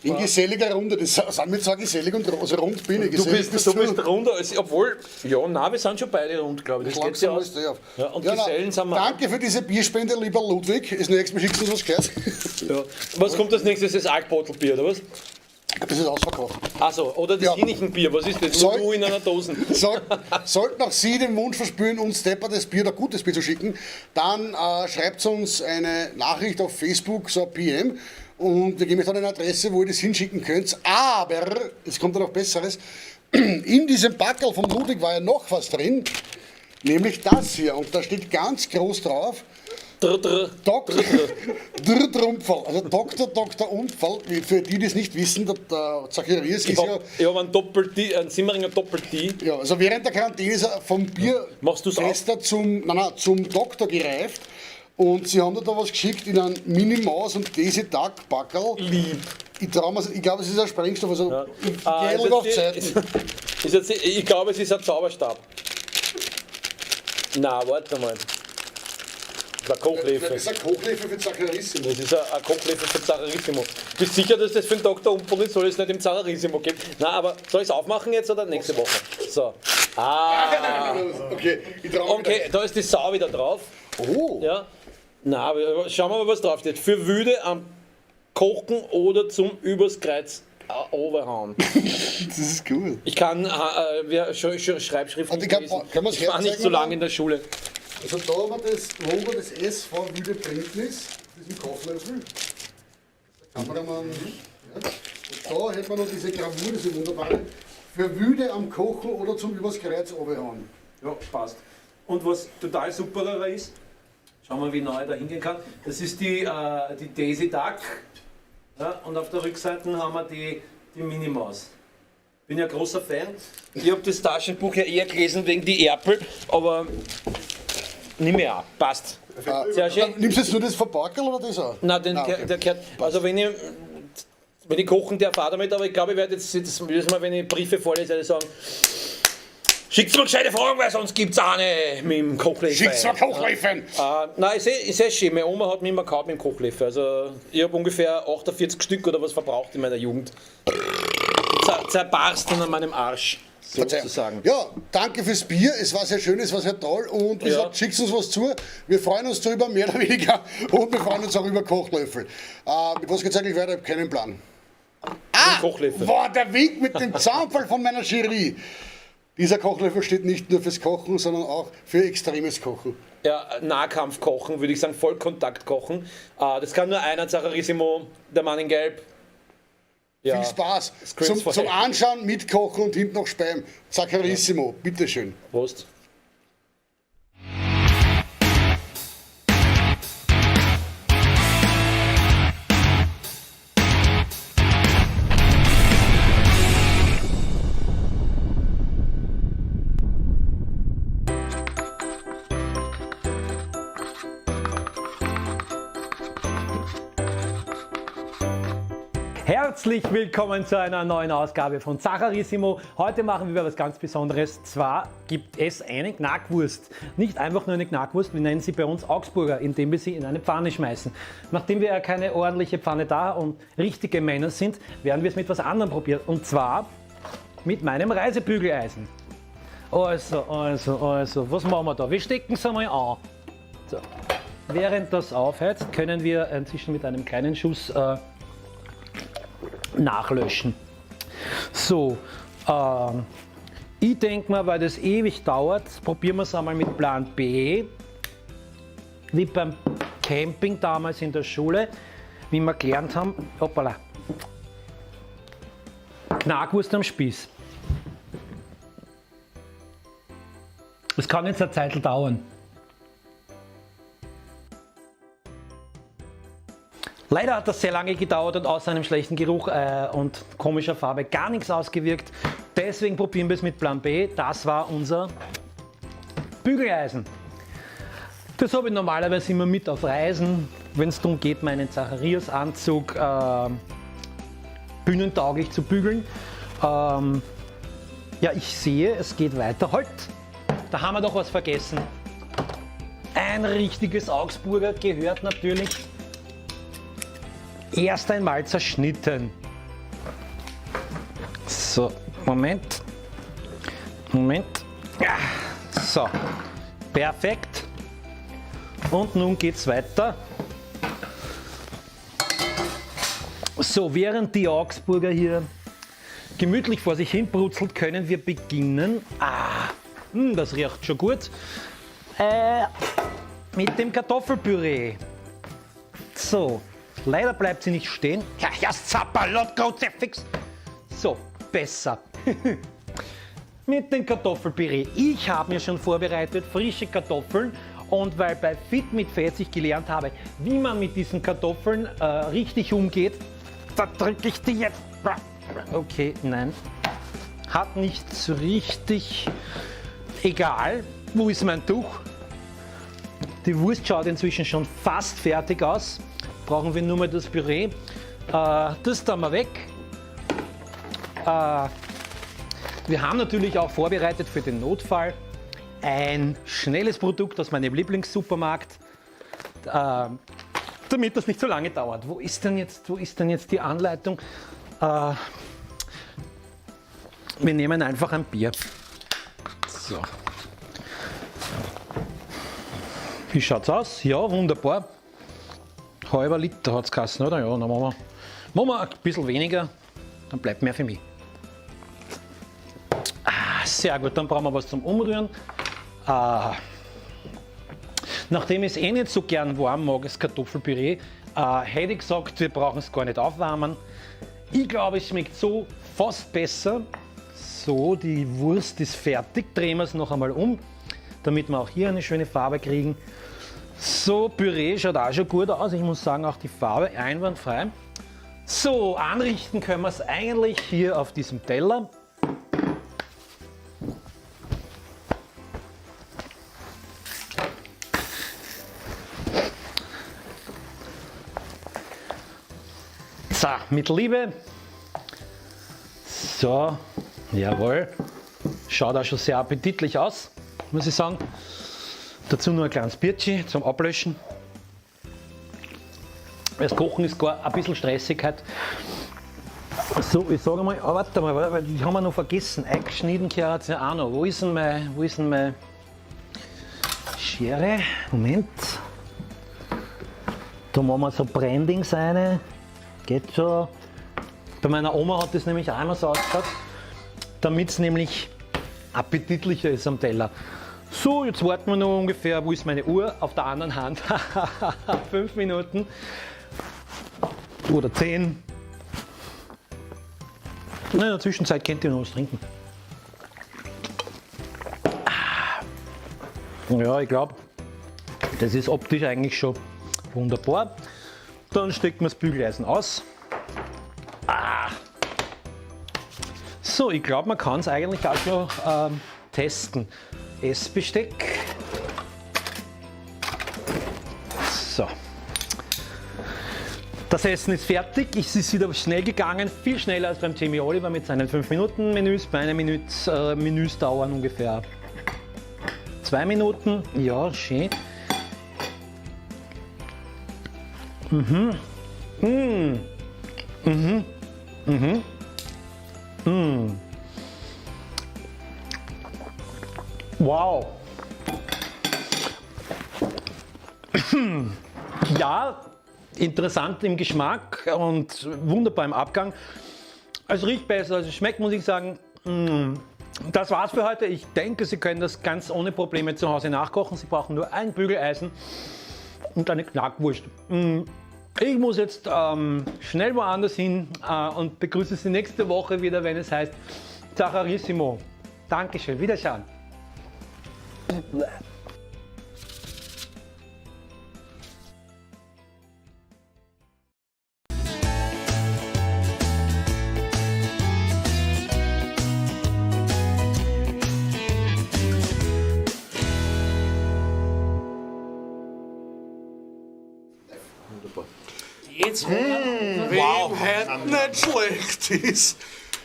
In geselliger Runde, das sind wir zwar gesellig und also rund bin ich. Du Gesellig bist runder, als, obwohl, ja, nein, wir sind schon beide rund, glaube ich. Das geht ja Langsam aus. ist der auf. Ja, und Ja, na, Gesellen sind wir. Danke für diese Bierspende, lieber Ludwig. Das nächste Mal schickst du uns was Gescheites. Ja. Was kommt als nächstes? Das Alkbottelbier, oder was? Das ist ausverkauft. Achso, oder das Ja. Hinichenbier, was ist das? Soll- Nur in einer Dose. Sollten auch Sie den Wunsch verspüren, uns deppertes Bier oder gutes Bier zu schicken, dann schreibt uns eine Nachricht auf Facebook, so ein PM, und wir geben euch dann eine Adresse, wo ihr das hinschicken könnt. Aber, es kommt dann noch Besseres, in diesem Packerl vom Ludwig war ja noch was drin, nämlich das hier. Und da steht ganz groß drauf, Dr, dr, Dr. Dr. Trumpferl, also Dr. Dr. Unfall, für die, die es nicht wissen, der Zacharias Ich ist ja habe hab einen, Doppel-D, einen Simmeringer Doppel-D. Ja, also während der Quarantäne ist er vom Biertester zum, nein, nein, zum Doktor gereift und sie haben da was geschickt in einen Mini-Maus und Daisy Duck Packerl. Lieb. Ich trau mir's, ich glaube, es ist ein Sprengstoff, also ich Ah, gehe ist auf jetzt Zeiten. Ist jetzt, ich glaube, es ist ein Zauberstab. Na, warte mal. Das ist ein Kochlöffel. Das ist ein Kochlöffel für Zacharissimo. Das ist ein Kochlöffel für Zacharissimo. Bist sicher, dass das für den Dr. Umpel ist? Soll es nicht im Zacharissimo geben? Na, aber soll ich es aufmachen jetzt oder nächste Woche? So. Ah. Okay, ich trau mich Okay, da ist die Sau wieder drauf. Oh. Ja. Na, aber schauen wir mal, was drauf steht. Für Wüde am Kochen oder zum übers Kreuz overhauen. Das ist cool. Ich kann Schreibschrift Und nicht ich kann- lesen. kann man's Ich war nicht herzeigen, so oder? lange in der Schule. Also da haben wir das Logo des SV Wüde Bündnis, diesen Kochlöffel. Der Kameramann. Ja. Und da hätten wir noch diese Gravur, diese wunderbare. Für Wüde am Kochen oder zum übers Kreuz runterhauen. Ja, passt. Und was total superer ist, schauen wir, wie neu ich da hingehen kann, das ist die Daisy Duck. Ja, und auf der Rückseite haben wir die Minnie Maus. Bin ja großer Fan. Ich habe das Taschenbuch ja eher gelesen wegen die Erpel, aber nimm mehr auch. Passt. Sehr schön. Nimmst du jetzt nur das Verpackerl oder das auch? Nein, den, Ah, okay. der gehört. Also wenn ich kochen darf, auch damit, aber ich glaube, ich werde jetzt jedes Mal, wenn ich Briefe vorlese, werde ich sagen, schickt mir gescheite Fragen, weil sonst gibt's eine mit dem Kochlöffel. Schickt's mir Kochlöffel! Nein, ist eh schön. Meine Oma hat mich immer gehabt mit dem Kochlöffel. Also ich habe ungefähr 48 Stück oder was verbraucht in meiner Jugend. Zerbarsten an meinem Arsch, sozusagen. Ja, danke fürs Bier. Es war sehr schön, es war sehr toll. Und wie Ja. gesagt, schickt uns was zu. Wir freuen uns darüber, mehr oder weniger. Und wir freuen uns auch über Kochlöffel. Mit was geht's eigentlich weiter? Ich habe keinen Plan. Ah! Kochlöffel. Boah, der Wink mit dem Zaunfall von meiner Jury. Dieser Kochlöffel steht nicht nur fürs Kochen, sondern auch für extremes Kochen. Ja, Nahkampf kochen, würde ich sagen, Vollkontakt kochen. Das kann nur einer, Zacharissimo, der Mann in Gelb. Ja. Viel Spaß. Screams for Zum Help. Anschauen, mitkochen und hinten noch speien. Zacharissimo, bitteschön. Prost. Herzlich willkommen zu einer neuen Ausgabe von Zacharissimo. Heute machen wir was ganz Besonderes. Zwar gibt es eine Knackwurst. Nicht einfach nur eine Knackwurst, wir nennen sie bei uns Augsburger, indem wir sie in eine Pfanne schmeißen. Nachdem wir ja keine ordentliche Pfanne da und richtige Männer sind, werden wir es mit was anderem probieren. Und zwar mit meinem Reisebügeleisen. Also, was machen wir da? Wir stecken es einmal an. So. Während das aufheizt, können wir inzwischen mit einem kleinen Schuss nachlöschen. So, ich denke mal, weil das ewig dauert, probieren wir es einmal mit Plan B. Wie beim Camping damals in der Schule, wie wir gelernt haben, hoppala, Knackwurst am Spieß. Das kann jetzt eine Zeit dauern. Leider hat das sehr lange gedauert und außer einem schlechten Geruch und komischer Farbe gar nichts ausgewirkt. Deswegen probieren wir es mit Plan B. Das war unser Bügeleisen. Das habe ich normalerweise immer mit auf Reisen, wenn es darum geht, meinen Zacharias-Anzug bühnentauglich zu bügeln. Ja, ich sehe, es geht weiter. Halt! Da haben wir doch was vergessen. Ein richtiges Augsburger gehört natürlich erst einmal zerschnitten. So, Moment. Moment. Ja, so, perfekt. Und nun geht's weiter. So, während die Augsburger hier gemütlich vor sich hin brutzelt, können wir beginnen. Das riecht schon gut. Mit dem Kartoffelpüree. So, leider bleibt sie nicht stehen. Ja, ja, Zapperlot, Kruzifix. So, besser. Mit dem Kartoffelpüree. Ich habe mir schon vorbereitet frische Kartoffeln Und weil bei Fit mit Fett ich gelernt habe, wie man mit diesen Kartoffeln richtig umgeht, da drücke ich die jetzt. Okay, nein. Hat nicht so richtig. Egal. Wo ist mein Tuch? Die Wurst schaut inzwischen schon fast fertig aus. Brauchen wir nur mal das Püree. Das tun wir weg. Wir haben natürlich auch vorbereitet für den Notfall ein schnelles Produkt aus meinem Lieblingssupermarkt, damit das nicht so lange dauert. Wo ist denn jetzt die Anleitung? Wir nehmen einfach ein Bier. So. Wie schaut's aus? Ja, wunderbar. Halber Liter hat's geheißen, oder? Ja, dann machen wir ein bisschen weniger, dann bleibt mehr für mich. Ah, sehr gut, dann brauchen wir was zum Umrühren. Nachdem ich es eh nicht so gern warm mag, das Kartoffelpüree, hätte ich gesagt, wir brauchen es gar nicht aufwärmen. Ich glaube, es schmeckt so fast besser. So, die Wurst ist fertig. Drehen wir es noch einmal um, damit wir auch hier eine schöne Farbe kriegen. So, Püree schaut auch schon gut aus. Ich muss sagen, auch die Farbe einwandfrei. So, anrichten können wir es eigentlich hier auf diesem Teller. So, mit Liebe. So, jawohl. Schaut auch schon sehr appetitlich aus, muss ich sagen. Dazu nur ein kleines Bierchen zum Ablöschen. Das Kochen ist gar ein bisschen stressig heute. So, ich sage mal, oh, warte mal, weil die haben wir noch vergessen. Eingeschnitten gehört ja auch noch. Wo ist denn meine Schere? Moment. Da machen wir so Brandings rein. Geht schon. Bei meiner Oma hat das nämlich auch immer so ausgeschaut, damit es nämlich appetitlicher ist am Teller. So, jetzt warten wir noch ungefähr, wo ist meine Uhr? Auf der anderen Hand. 5 Minuten. Oder 10. In der Zwischenzeit könnt ihr noch was trinken. Ja, ich glaube, das ist optisch eigentlich schon wunderbar. Dann stecken wir das Bügeleisen aus. So, ich glaube, man kann es eigentlich auch schon testen. Essbesteck. So. Das Essen ist fertig. Es ist wieder schnell gegangen, viel schneller als beim Jamie Oliver mit seinen 5-Minuten-Menüs. Meine Menüs dauern ungefähr 2 Minuten. Ja, schön. Mhm. Mhm. Mhm. Mhm. Mhm. Wow. Ja, interessant im Geschmack und wunderbar im Abgang. Es riecht besser, als es schmeckt, muss ich sagen. Das war's für heute. Ich denke, Sie können das ganz ohne Probleme zu Hause nachkochen. Sie brauchen nur ein Bügeleisen und eine Knackwurst. Ich muss jetzt schnell woanders hin und begrüße Sie nächste Woche wieder, wenn es heißt Zacharissimo. Dankeschön, Wiederschauen. Jetzt, wow. Wem heute nicht schlecht ist.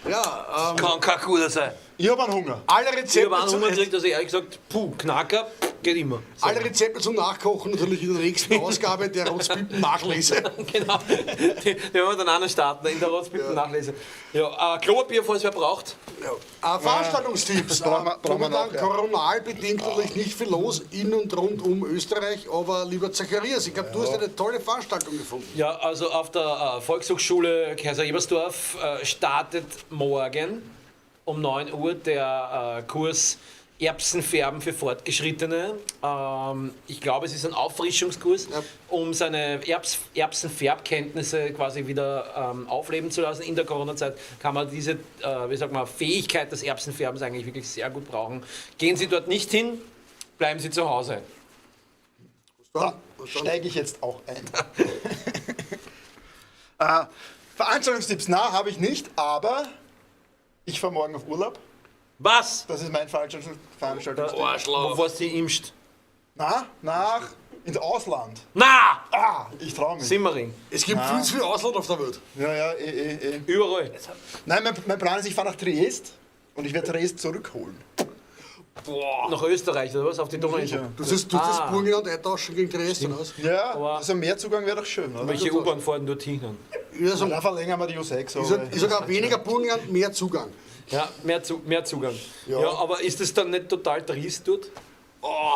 Ja, kann kein guter sein. Ich hab einen Hunger. Alle Rezepte ich hab einen Hunger gekriegt, dass ich ehrlich gesagt, puh, Knacker, geht immer. So. Alle Rezepte zum Nachkochen natürlich in der nächsten Ausgabe der Rotzpippen Nachlese. Genau, die werden wir dann auch noch starten, in der Rotzpippen Nachlese. Ja, Klopapier, falls wer braucht. Ja. Veranstaltungstipps. Momentan koronalbedingt natürlich nicht viel los in und rund um Österreich, aber lieber Zacharias, ich glaube, du hast eine tolle Veranstaltung gefunden. Ja, also auf der Volkshochschule Kaiser-Ebersdorf startet morgen um 9 Uhr der Kurs Erbsenfärben für Fortgeschrittene. Ich glaube, es ist ein Auffrischungskurs, um seine Erbsenfärbkenntnisse quasi wieder aufleben zu lassen. In der Corona-Zeit kann man diese wie sagt man, Fähigkeit des Erbsenfärbens eigentlich wirklich sehr gut brauchen. Gehen Sie dort nicht hin, bleiben Sie zu Hause. Da steige ich jetzt auch ein. Veranstaltungstipps, na, habe ich nicht, aber ich fahre morgen auf Urlaub. Was? Das ist mein Veranstaltungstipp. Wo warst du impft? Na, nach ins Ausland. Na! Ah, ich traue mich. Simmering. Es gibt Na. viel zu viel Ausland auf der Welt. Ja, ja, Überall. Nein, mein Plan ist, ich fahre nach Triest und ich werde Triest zurückholen. Boah. Nach Österreich oder was? Auf die Donauinsel. Sicher. Du siehst, du das Burgenland eintauschen gegen Triest oder was? Ja, also Mehrzugang wäre doch schön, oder? Welche U-Bahn fahren dorthin dann? Ich sag, Da verlängern wir die U6. ich sag, ich sag auch weniger Burgenland, mehr Zugang. Ja, mehr Zugang. Ja. Ja. aber ist das dann nicht total trist dort? Oh.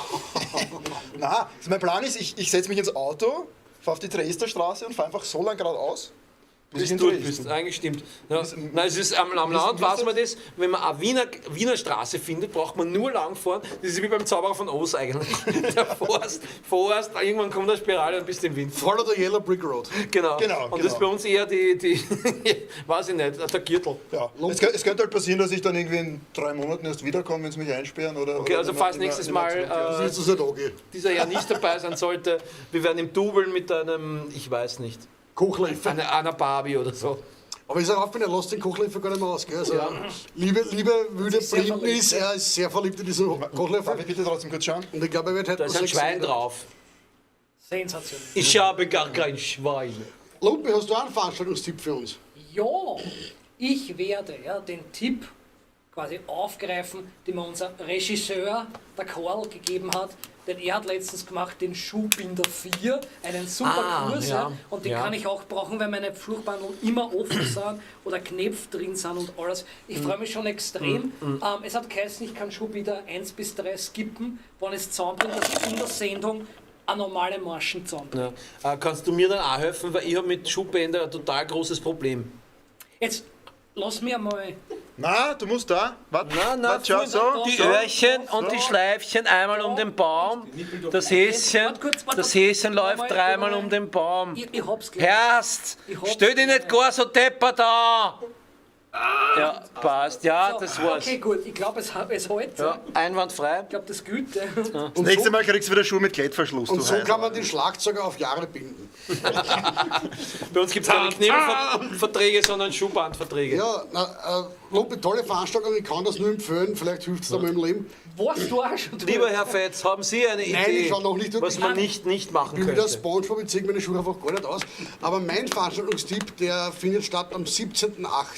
Na, also mein Plan ist, ich setze mich ins Auto, fahre auf die Triester Straße und fahre einfach so lange geradeaus, bis ich Bis in du dort Triest bist, bin. eigentlich stimmt. Ja. Nein, es ist am Land, weiß man das, wenn man eine Wiener Straße findet, braucht man nur lang fahren. Das ist wie beim Zauberer von Oz eigentlich. Da fährst, irgendwann kommt eine Spirale und bist im Wind. Follow the Yellow Brick Road. Genau. Genau, Und das ist genau. bei uns eher die weiß ich nicht, der Gürtel. Ja. Es könnte halt passieren, dass ich dann irgendwie in 3 Monaten erst wiederkomme, wenn sie mich einsperren. Oder, Okay, oder also nicht falls mehr- nächstes nicht mehr Mal zurückkehren. Das ist nicht okay. dieser Jahr nicht dabei sein sollte, wir werden im Double mit einem, ich weiß nicht, Kochlöffel. einer Barbie oder so. Aber ich sage auch, er lässt den Kochlöffel gar nicht mehr aus. Gell? Also, Ja. Liebe wüde Sehr Britney, er ist sehr verliebt in diesen Kochlöffel. Darf ich bitte trotzdem kurz schauen? Und ich glaube, er wird heute Da ist ein noch sechs Schwein Meter. drauf. Sensationell. Ich habe gar kein Schwein. Lumpi, hast du auch einen Veranstaltungstipp für uns? Ja, ich werde ja, den Tipp quasi aufgreifen, den mir unser Regisseur, der Karl, gegeben hat. Denn er hat letztens gemacht den Schuhbinder 4, einen super Kurs. ja, Ja, und den ja. kann ich auch brauchen, weil meine Fluchbandeln immer offen sind oder Knöpfe drin sind und alles. Ich freue mich schon extrem. Es hat geheißen, ich kann Schuhbinder 1 bis 3 skippen, wenn ich es zusammenbringe, dass ich in der Sendung eine normale Marschen zusammenbringe. Ja. Kannst du mir dann auch helfen, weil ich habe mit Schuhbänder ein total großes Problem. Jetzt lass mir mal. Na, du musst da. Warte, Na, warte, schau, so, die so. Öhrchen und die Schleifchen einmal um den Baum. Das Häschen, Warte kurz, warte das kurz. Häschen läuft Einmal, dreimal einmal. um den Baum. Ich hab's gleich. Herrst, Ich hab's stell dich nicht gleich. gar so deppert an. Ja, passt. Ja, So, das war's. Okay, gut. Ich glaube, es hält. Ja, einwandfrei. Ich glaube, das gilt. Ja. Das nächste Mal kriegst du wieder Schuhe mit Klettverschluss. Und du so Heisel. kann man den Schlagzeuger auf Jahre binden. Bei uns gibt es keine Knebelverträge, sondern Schuhbandverträge. Ja, na, Lumpi, tolle Veranstaltung, ich kann das nur empfehlen, vielleicht hilft es da mal im Leben. Warst du auch schon Lieber Herr Fetz, haben Sie eine Idee, Nein, ich war noch nicht dort. was man nicht machen Ich bin wieder könnte? Spongebob, ich ziehe meine Schuhe einfach gar nicht aus. Aber mein Veranstaltungstipp, der findet statt am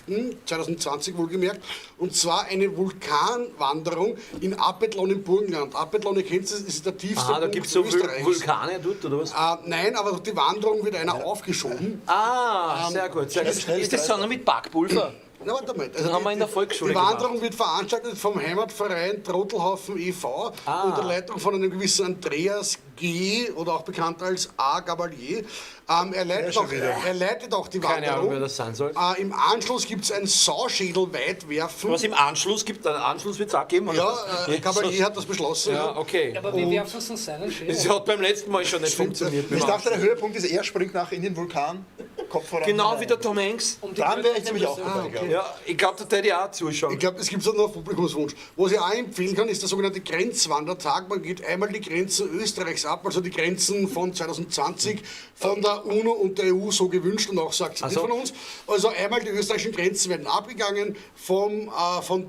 17.08.2020 wohlgemerkt. Und zwar eine Vulkanwanderung in Apetlon im Burgenland. Apetlon, ihr kennt es, ist der tiefste Aha, da Punkt gibt es so Österreichs. Vulkane dort, oder was? Nein, aber die Wanderung wird einer aufgeschoben. Ah, sehr gut. Sehr gut. schnell, Ist das so noch mit Backpulver? Na, warte mal. Also Das haben wir in der Volksschule Die Wanderung wird veranstaltet vom Heimatverein Trottelhaufen e.V. Ah. unter Leitung von einem gewissen Andreas G. oder auch bekannt als A. Gabalier. Er, leitet schon auch, wieder. er leitet auch die Keine Wanderung. Ahnung, wer das sein soll. Im Anschluss gibt es ein Sauschädel-Weitwerfen. Was im Anschluss gibt, einen Anschluss wird es auch geben? Oder Ja, was? Gabalier hat das beschlossen. Ja, okay. Aber wir werfen uns seinen Schädel. Das hat beim letzten Mal schon nicht funktioniert. Ich dachte, der Höhepunkt ist, er springt nachher in den Vulkan, Kopf voran. Genau wie der Tom Hanks. Um die Dann wäre ich Götter zu nämlich auch besiegen. dabei, glaube ich. Ja, ich glaube, da hätte ich auch zuschauen. Ich glaube, es gibt auch noch Publikumswunsch. Was ich auch empfehlen kann, ist der sogenannte Grenzwandertag. Man geht einmal die Grenzen Österreichs ab, also die Grenzen von 2020 von der UNO und der EU so gewünscht und auch so akzeptiert Also. von uns. Also einmal die österreichischen Grenzen werden abgegangen, von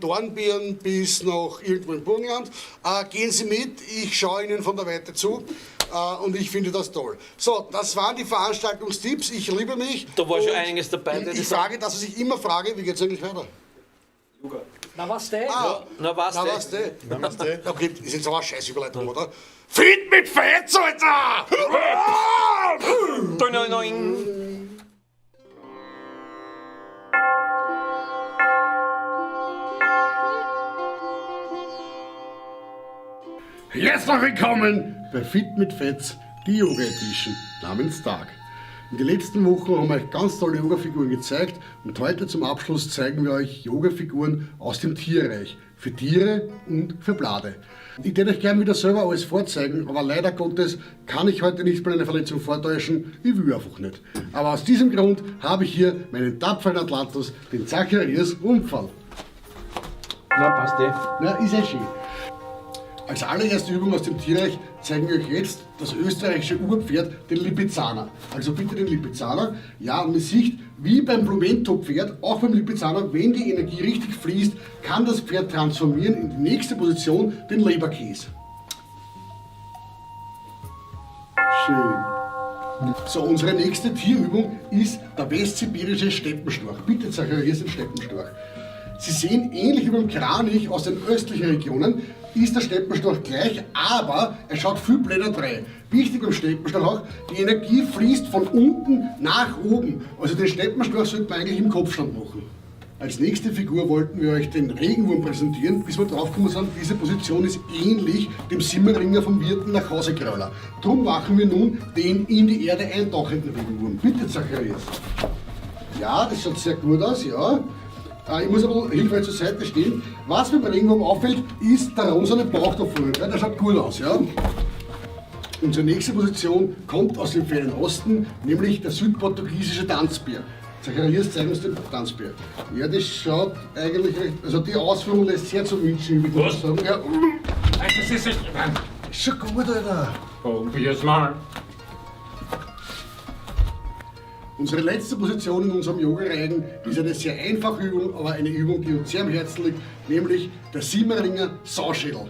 Dornbirn bis nach irgendwo im Burgenland. Gehen Sie mit, ich schaue Ihnen von der Weite zu. Und ich finde das toll. So, das waren die Veranstaltungstipps. Ich liebe mich. Da war schon Und einiges dabei. Ich frage, das, was ich immer frage, wie geht's eigentlich weiter? Na was denn? Ah, Na was na denn? was denn? Namaste. Okay, ist jetzt aber eine Scheißüberleitung, oder? Fit mit Fett, Alter! Doing, doing, doing. Herzlich willkommen bei Fit mit Fetz, die Yoga Edition namens Tag. In den letzten Wochen haben wir euch ganz tolle Yoga-Figuren gezeigt und heute zum Abschluss zeigen wir euch Yoga-Figuren aus dem Tierreich. Für Tiere und für Blade. Ich würde euch gerne wieder selber alles vorzeigen, aber leider Gottes kann ich heute nicht meine Verletzung vortäuschen. Ich will einfach nicht. Aber aus diesem Grund habe ich hier meinen tapferen Atlantus, den Zacharias Rumpferl. Na, passt eh. Na, ist eh schön. Als allererste Übung aus dem Tierreich zeigen wir euch jetzt das österreichische Urpferd, den Lipizzaner. Also bitte den Lipizzaner. Ja, und man sieht, wie beim Blumentopferd, auch beim Lipizzaner, wenn die Energie richtig fließt, kann das Pferd transformieren in die nächste Position, den Leberkäse. Schön. So, unsere nächste Tierübung ist der westsibirische Steppenstorch. Bitte, Zacharias, den Steppenstorch. Sie sehen, ähnlich wie beim Kranich aus den östlichen Regionen, ist der Steppenstorch gleich, aber er schaut viel blöder drein. Wichtig beim Steppenstorch auch, die Energie fließt von unten nach oben. Also den Steppenstorch sollte man eigentlich im Kopfstand machen. Als nächste Figur wollten wir euch den Regenwurm präsentieren, bis wir draufgekommen sind, diese Position ist ähnlich dem Simmeringer vom Wirten nach Hause Krauler. Drum machen wir nun den in die Erde eintauchenden Regenwurm. Bitte, Zacharias. Ja, das schaut sehr gut aus, ja. Ich muss aber hilfreich zur Seite stehen. Was mir beim Regenwurm auffällt, ist der rosane Bauch da vorne. Ja, der schaut gut aus, ja. Unsere nächste Position kommt aus dem Fernen Osten, nämlich der südportugiesische Tanzbär. Zacharias, zeig uns den Tanzbär. Ja, das schaut eigentlich recht. Also die Ausführung lässt sehr zu wünschen, würde ich sagen. Ja. Das ist echt. Ist schon gut, Alter. Probier's mal. Unsere letzte Position in unserem Yoga-Reigen ist eine sehr einfache Übung, aber eine Übung, die uns sehr am Herzen liegt, nämlich der Simmeringer Sauschädel.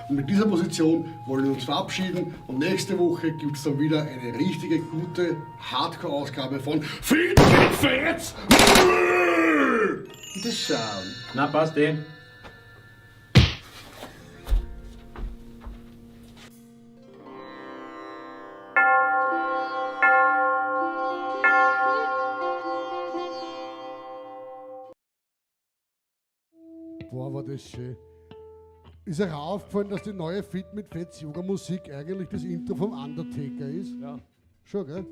Und mit dieser Position wollen wir uns verabschieden und nächste Woche gibt es dann wieder eine richtige, gute Hardcore-Ausgabe von Fit mit Fetz! Bitte schauen. Na, passt eh. Boah, war das schön. Ist euch aufgefallen, dass die neue Fit mit Fetz Yoga Musik eigentlich das Intro vom Undertaker ist? Ja. Schon, gell?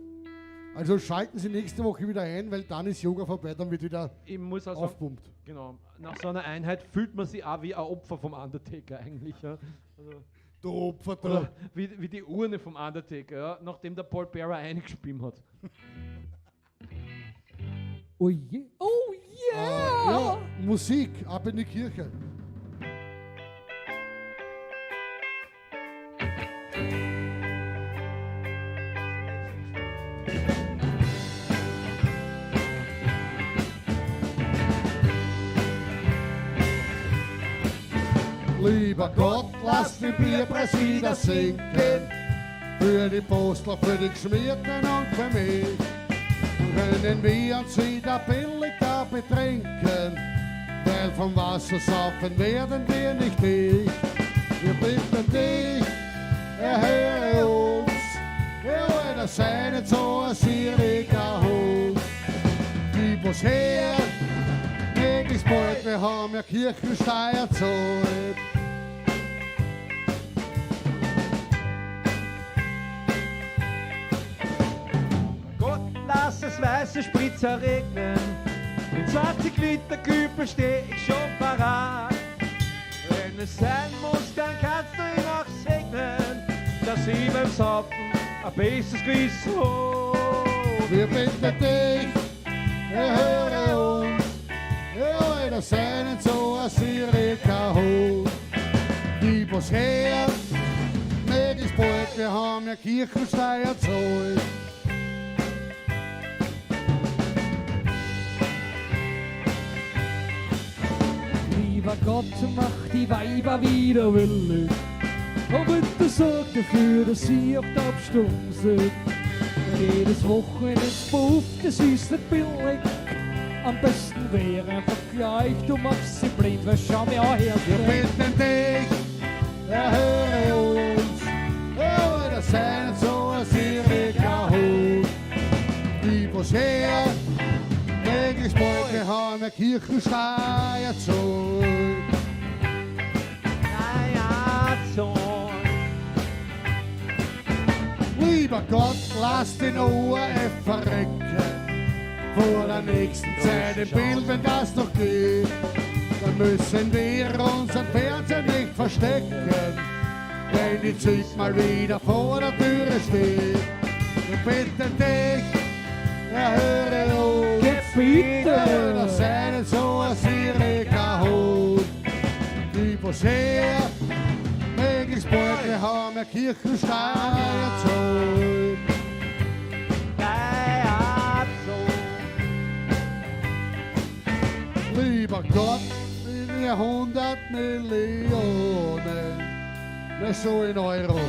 Also schalten Sie nächste Woche wieder ein, weil dann ist Yoga vorbei, dann wird wieder Ich muss auch sagen, aufpumpt. genau, nach so einer Einheit fühlt man sich auch wie ein Opfer vom Undertaker eigentlich. Ja. Also, Du Opfer, du. oder wie die Urne vom Undertaker, ja, nachdem der Paul Bearer eingespielt hat. Oh je. Oh yeah! Ja, Musik, ab in die Kirche. Lieber Gott, lass den Bierpreis wieder sinken. Für die Postler, für die Geschmierten und für mich. Dann können wir uns wieder billiger betrinken. Weil vom Wasser saufen werden wir nicht dicht. Wir bitten dich, erhöre uns. Wir wollen sei nicht so ein sieriger Hund. Gib uns her, möglichst bald, wir haben ja Kirchensteuer zahlt. Gott, lass es weiße Spritzer regnen. In 20 Liter Kübel steh ich schon parat. Wenn es sein muss, dann kannst du ihn auch segnen, dass ich beim Saufen ein besseres Gewissen hab. Wir bitten dich, erhöre uns. Ja, Alter, sei nicht so ein sieriger Hund. Gib uns her, möglichst bald, wir haben ja Kirchensteuer zahlt. Lieber Gott, mach die Weiber wieder willig. Und bitte sorg dafür, dass sie auf der Abstimmung sind. Denn jedes Wochenende ins Puff, das ist nicht billig. Am besten wäre einfach gleich, du machst sie blind, weil schau mir auch her. Wir bitten dich, erhöre uns. Ja, Alter, sei nicht so ein sieriger Hund. Gib uns her, möglichst bald, wir haben ja Kirchensteuer zahlt. Lieber Gott, lass den ORF verrecken. Vor der nächsten Zeit im Bild, wenn das noch geht. Dann müssen wir unseren Fernseher nicht verstecken. Wenn die Zeit mal wieder vor der Türe steht. Wir bitten dich, erhöre uns. Bitte. Das sei nicht so ein sieriger Hund. Was her, möglichst bald, wir haben ja Kirchensteuer zahlen. Lieber Gott, die 100 Millionen, nicht so in Euro,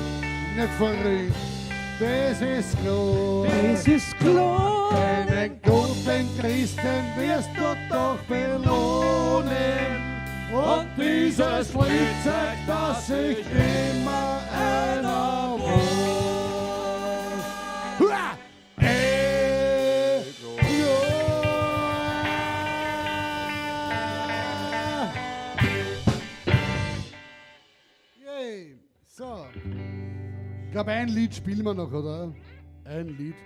nicht verrückt, das ist klar. Das ist klar. Einen guten Christen wirst du doch belohnen. Und dieses Lied zeigt, dass sich immer einer wohnt. Hua! Ja. Yay. So. Ich glaube, ein Lied spielen wir noch, oder? Ein Lied.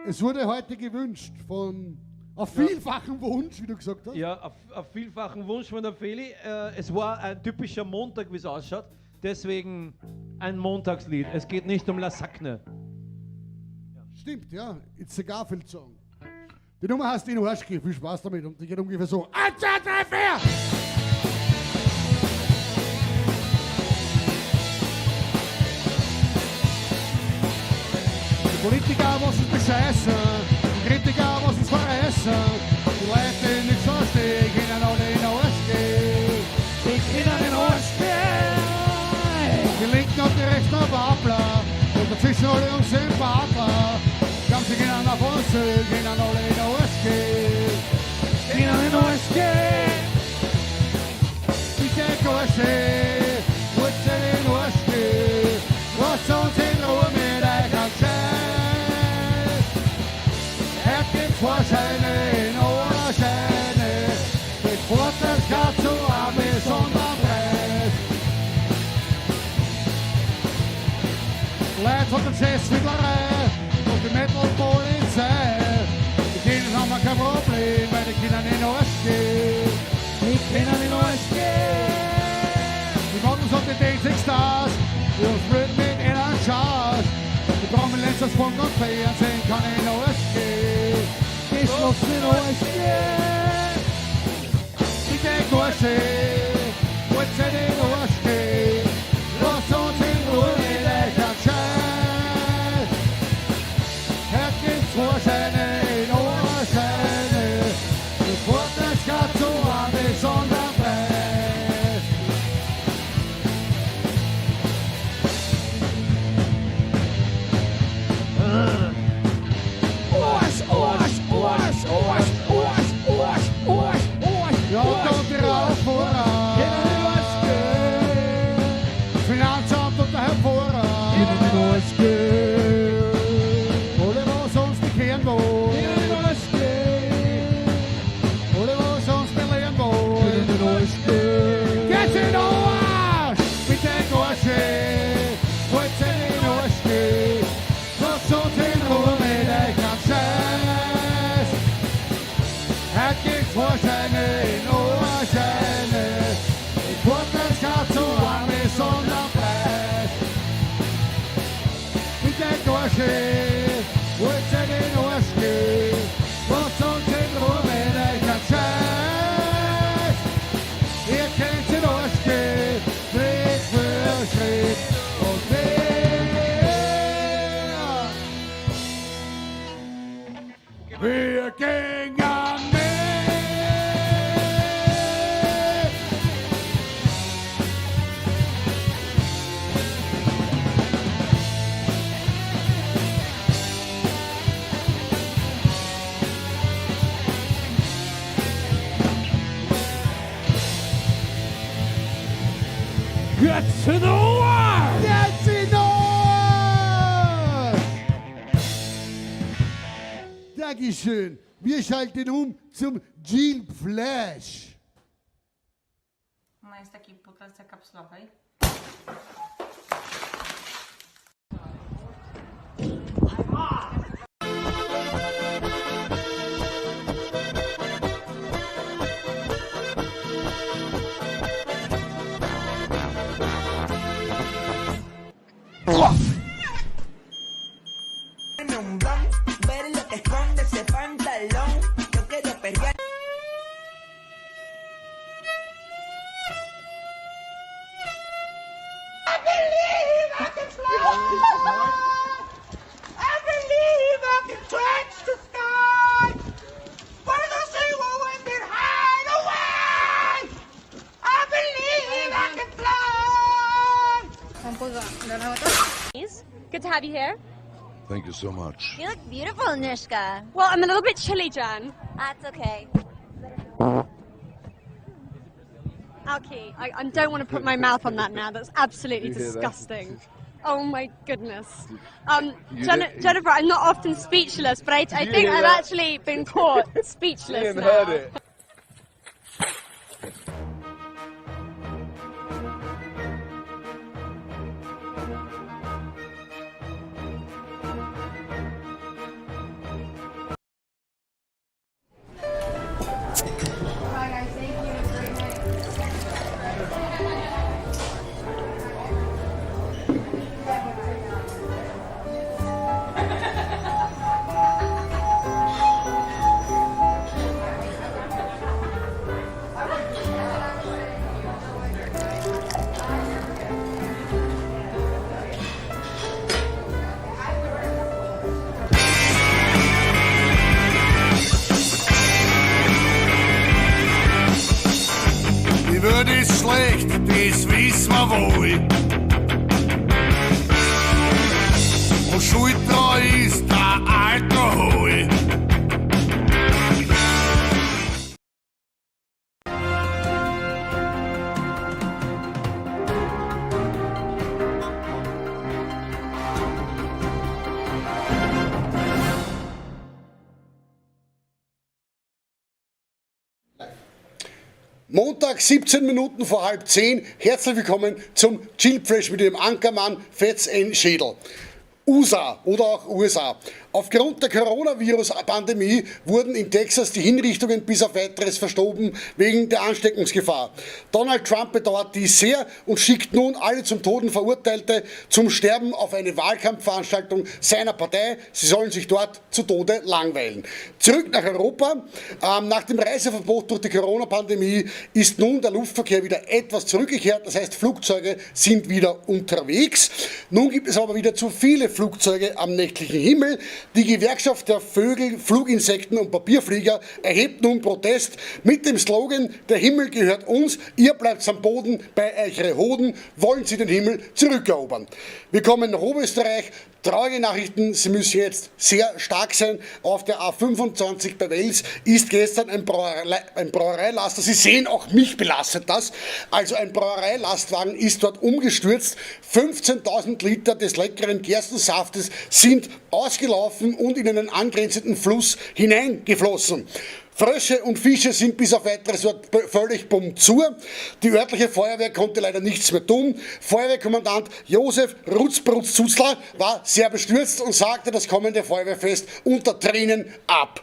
Es wurde heute gewünscht von auf vielfachen Wunsch, wie du gesagt hast. Ja, auf vielfachen Wunsch von der Feli. Es war ein typischer Montag, wie es ausschaut. Deswegen ein Montagslied. Es geht nicht um Lasagne. Stimmt, ja. It's a Garfield Song. Die Nummer heißt In Arschke. Viel Spaß damit. Und die geht ungefähr so. 1, 2, 3, 4! Die Politiker, was uns bescheißen, die Kritiker, was uns verreißen, die Leute, die nichts verstehen, können alle in den Arsch gehen. Die können in den Arsch gehen! Die Linken und die Rechten Wappler und dazwischen alle uns Sympathler. Glauben, sie können auf uns, können alle in den Arsch gehen. Können in den Arsch gehen! Bitte Gorsche, wollt ihr in den Arsch gehen? Lasst uns in Ruhe mit euch am Scheiß. Er gibt Vorscheine in Ohrscheine, mit Vorteilsgrad zu einem besonderen Preis. Leute von der Chessfiedlerei und die Metal-Polizei, die Kinder haben kein Problem, weil die Kinder in den Arsch gehen. Die Kinder in den Arsch gehen! Die Models und die Dancing Stars, die uns blöd mit ihren Schars. Die Prominenz aus Funk und Fernsehen kann in den Arsch gehen. Geschlossen in den Arsch gehen! Bitte Gorsche, wollt ihr in den Arsch gehen? Lasst uns in Ruhe mit euch am Scheiß. Heute gibt's Vorscheine in Ohrscheine, die Vorteilsgrad zu einem besonderen Preis. Arsch, Arsch, Arsch, Arsch, Arsch, Arsch, Arsch, Arsch, Ja, und die Rauchfahrer. Können in den Arsch gehen! Finanzamt und der Herr Pfarrer. Können in den Arsch gehen! Alle, was uns bekehren wollen. Können in den Arsch gehen! Alle, was uns belehren wollen. Können in den Arsch gehen! Geht's in den Arsch! Bitte Gorsche, wollt ihr in den Arsch gehen? Lasst uns in Ruhe mit euch am Scheiß. Heute gibt's Vorscheine in Ohrscheine. Die Vorteilsgrad zu einem besonderen Preis. Bitte Gorsche, wollt ihr in den Arsch gehen? Lasst uns in Ruhe mit euch am Scheiß. Ihr könnt in den Arsch gehen, Schritt für Schritt und wir gingen mit. Geht's in den Arsch! Geht's in den Arsch! Dankeschön. Wir schalten um zum Jean Flash. Ona jest w takiej butelce kapsulowej. Un blon, ver lo que esconde ese pantalón. Yo quiero perrear. I believe I can touch the sky. Where the sea will wind and hide away. I believe I can fly. Good to have you here. Thank you so much. You look beautiful, Nishka. Well, I'm a little bit chilly, Jan. That's okay. Alki, I don't want to put my mouth on that now. That's absolutely You hear that? disgusting. Oh my goodness. You Jennifer, I'm not often speechless, but I Did you think hear I've that? actually been caught speechless Ian now. heard it. Die Welt ist schlecht, das wissen wir wohl. Und schuld dran ist der Alkohol. Montag, 17 Minuten vor halb 10. Herzlich willkommen zum Chillfresh mit dem Ankermann Fetz N. Schädel. USA oder auch USA. Aufgrund der Coronavirus-Pandemie wurden in Texas die Hinrichtungen bis auf weiteres verschoben wegen der Ansteckungsgefahr. Donald Trump bedauert dies sehr und schickt nun alle zum Toten Verurteilte zum Sterben auf eine Wahlkampfveranstaltung seiner Partei. Sie sollen sich dort zu Tode langweilen. Zurück nach Europa. Nach dem Reiseverbot durch die Corona-Pandemie ist nun der Luftverkehr wieder etwas zurückgekehrt. Das heißt, Flugzeuge sind wieder unterwegs. Nun gibt es aber wieder zu viele Flugzeuge am nächtlichen Himmel. Die Gewerkschaft der Vögel, Fluginsekten und Papierflieger erhebt nun Protest mit dem Slogan: Der Himmel gehört uns, ihr bleibt am Boden bei eure Hoden, wollen sie den Himmel zurückerobern. Wir kommen nach Oberösterreich. Traurige Nachrichten, Sie müssen jetzt sehr stark sein. Auf der A25 bei Wels ist gestern ein Brauereilaster, Sie sehen, auch mich belastet das, also ein Brauereilastwagen ist dort umgestürzt. 15.000 Liter des leckeren Gerstensaftes sind ausgelaufen und in einen angrenzenden Fluss hineingeflossen. Frösche und Fische sind bis auf weiteres dort völlig bumm zu. Die örtliche Feuerwehr konnte leider nichts mehr tun. Feuerwehrkommandant Josef Rutzbrutz-Zutzler war sehr bestürzt und sagte das kommende Feuerwehrfest unter Tränen ab.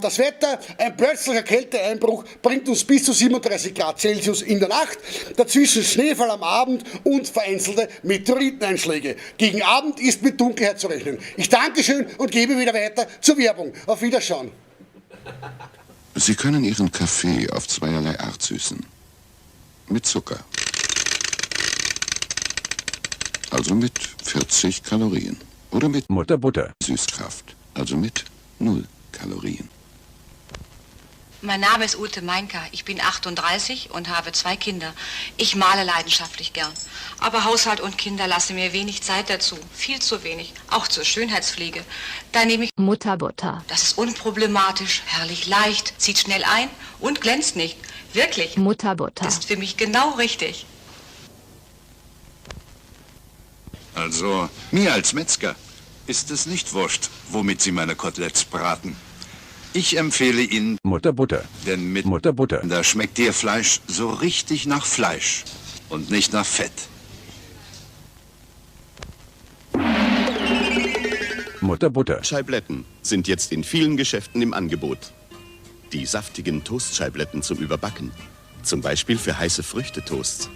Das Wetter, ein plötzlicher Kälteeinbruch bringt uns bis zu 37 Grad Celsius in der Nacht, dazwischen Schneefall am Abend und vereinzelte Meteoriteneinschläge. Gegen Abend ist mit Dunkelheit zu rechnen. Ich danke schön und gebe wieder weiter zur Werbung. Auf Wiederschauen. Sie können Ihren Kaffee auf zweierlei Art süßen. Mit Zucker. Also mit 40 Kalorien. Oder mit Mutterbutter. Süßkraft. Also mit 0 Kalorien. Mein Name ist Ute Meinka. Ich bin 38 und habe 2 Kinder. Ich male leidenschaftlich gern. Aber Haushalt und Kinder lassen mir wenig Zeit dazu. Viel zu wenig. Auch zur Schönheitspflege. Da nehme ich Mutterbutter. Das ist unproblematisch, herrlich leicht, zieht schnell ein und glänzt nicht. Wirklich. Mutterbutter. Ist für mich genau richtig. Also, mir als Metzger ist es nicht wurscht, womit Sie meine Koteletts braten. Ich empfehle Ihnen Mutterbutter. Denn mit Mutterbutter, da schmeckt Ihr Fleisch so richtig nach Fleisch und nicht nach Fett. Mutterbutter. Scheibletten sind jetzt in vielen Geschäften im Angebot. Die saftigen Toastscheibletten zum Überbacken. Zum Beispiel für heiße Früchtetoasts.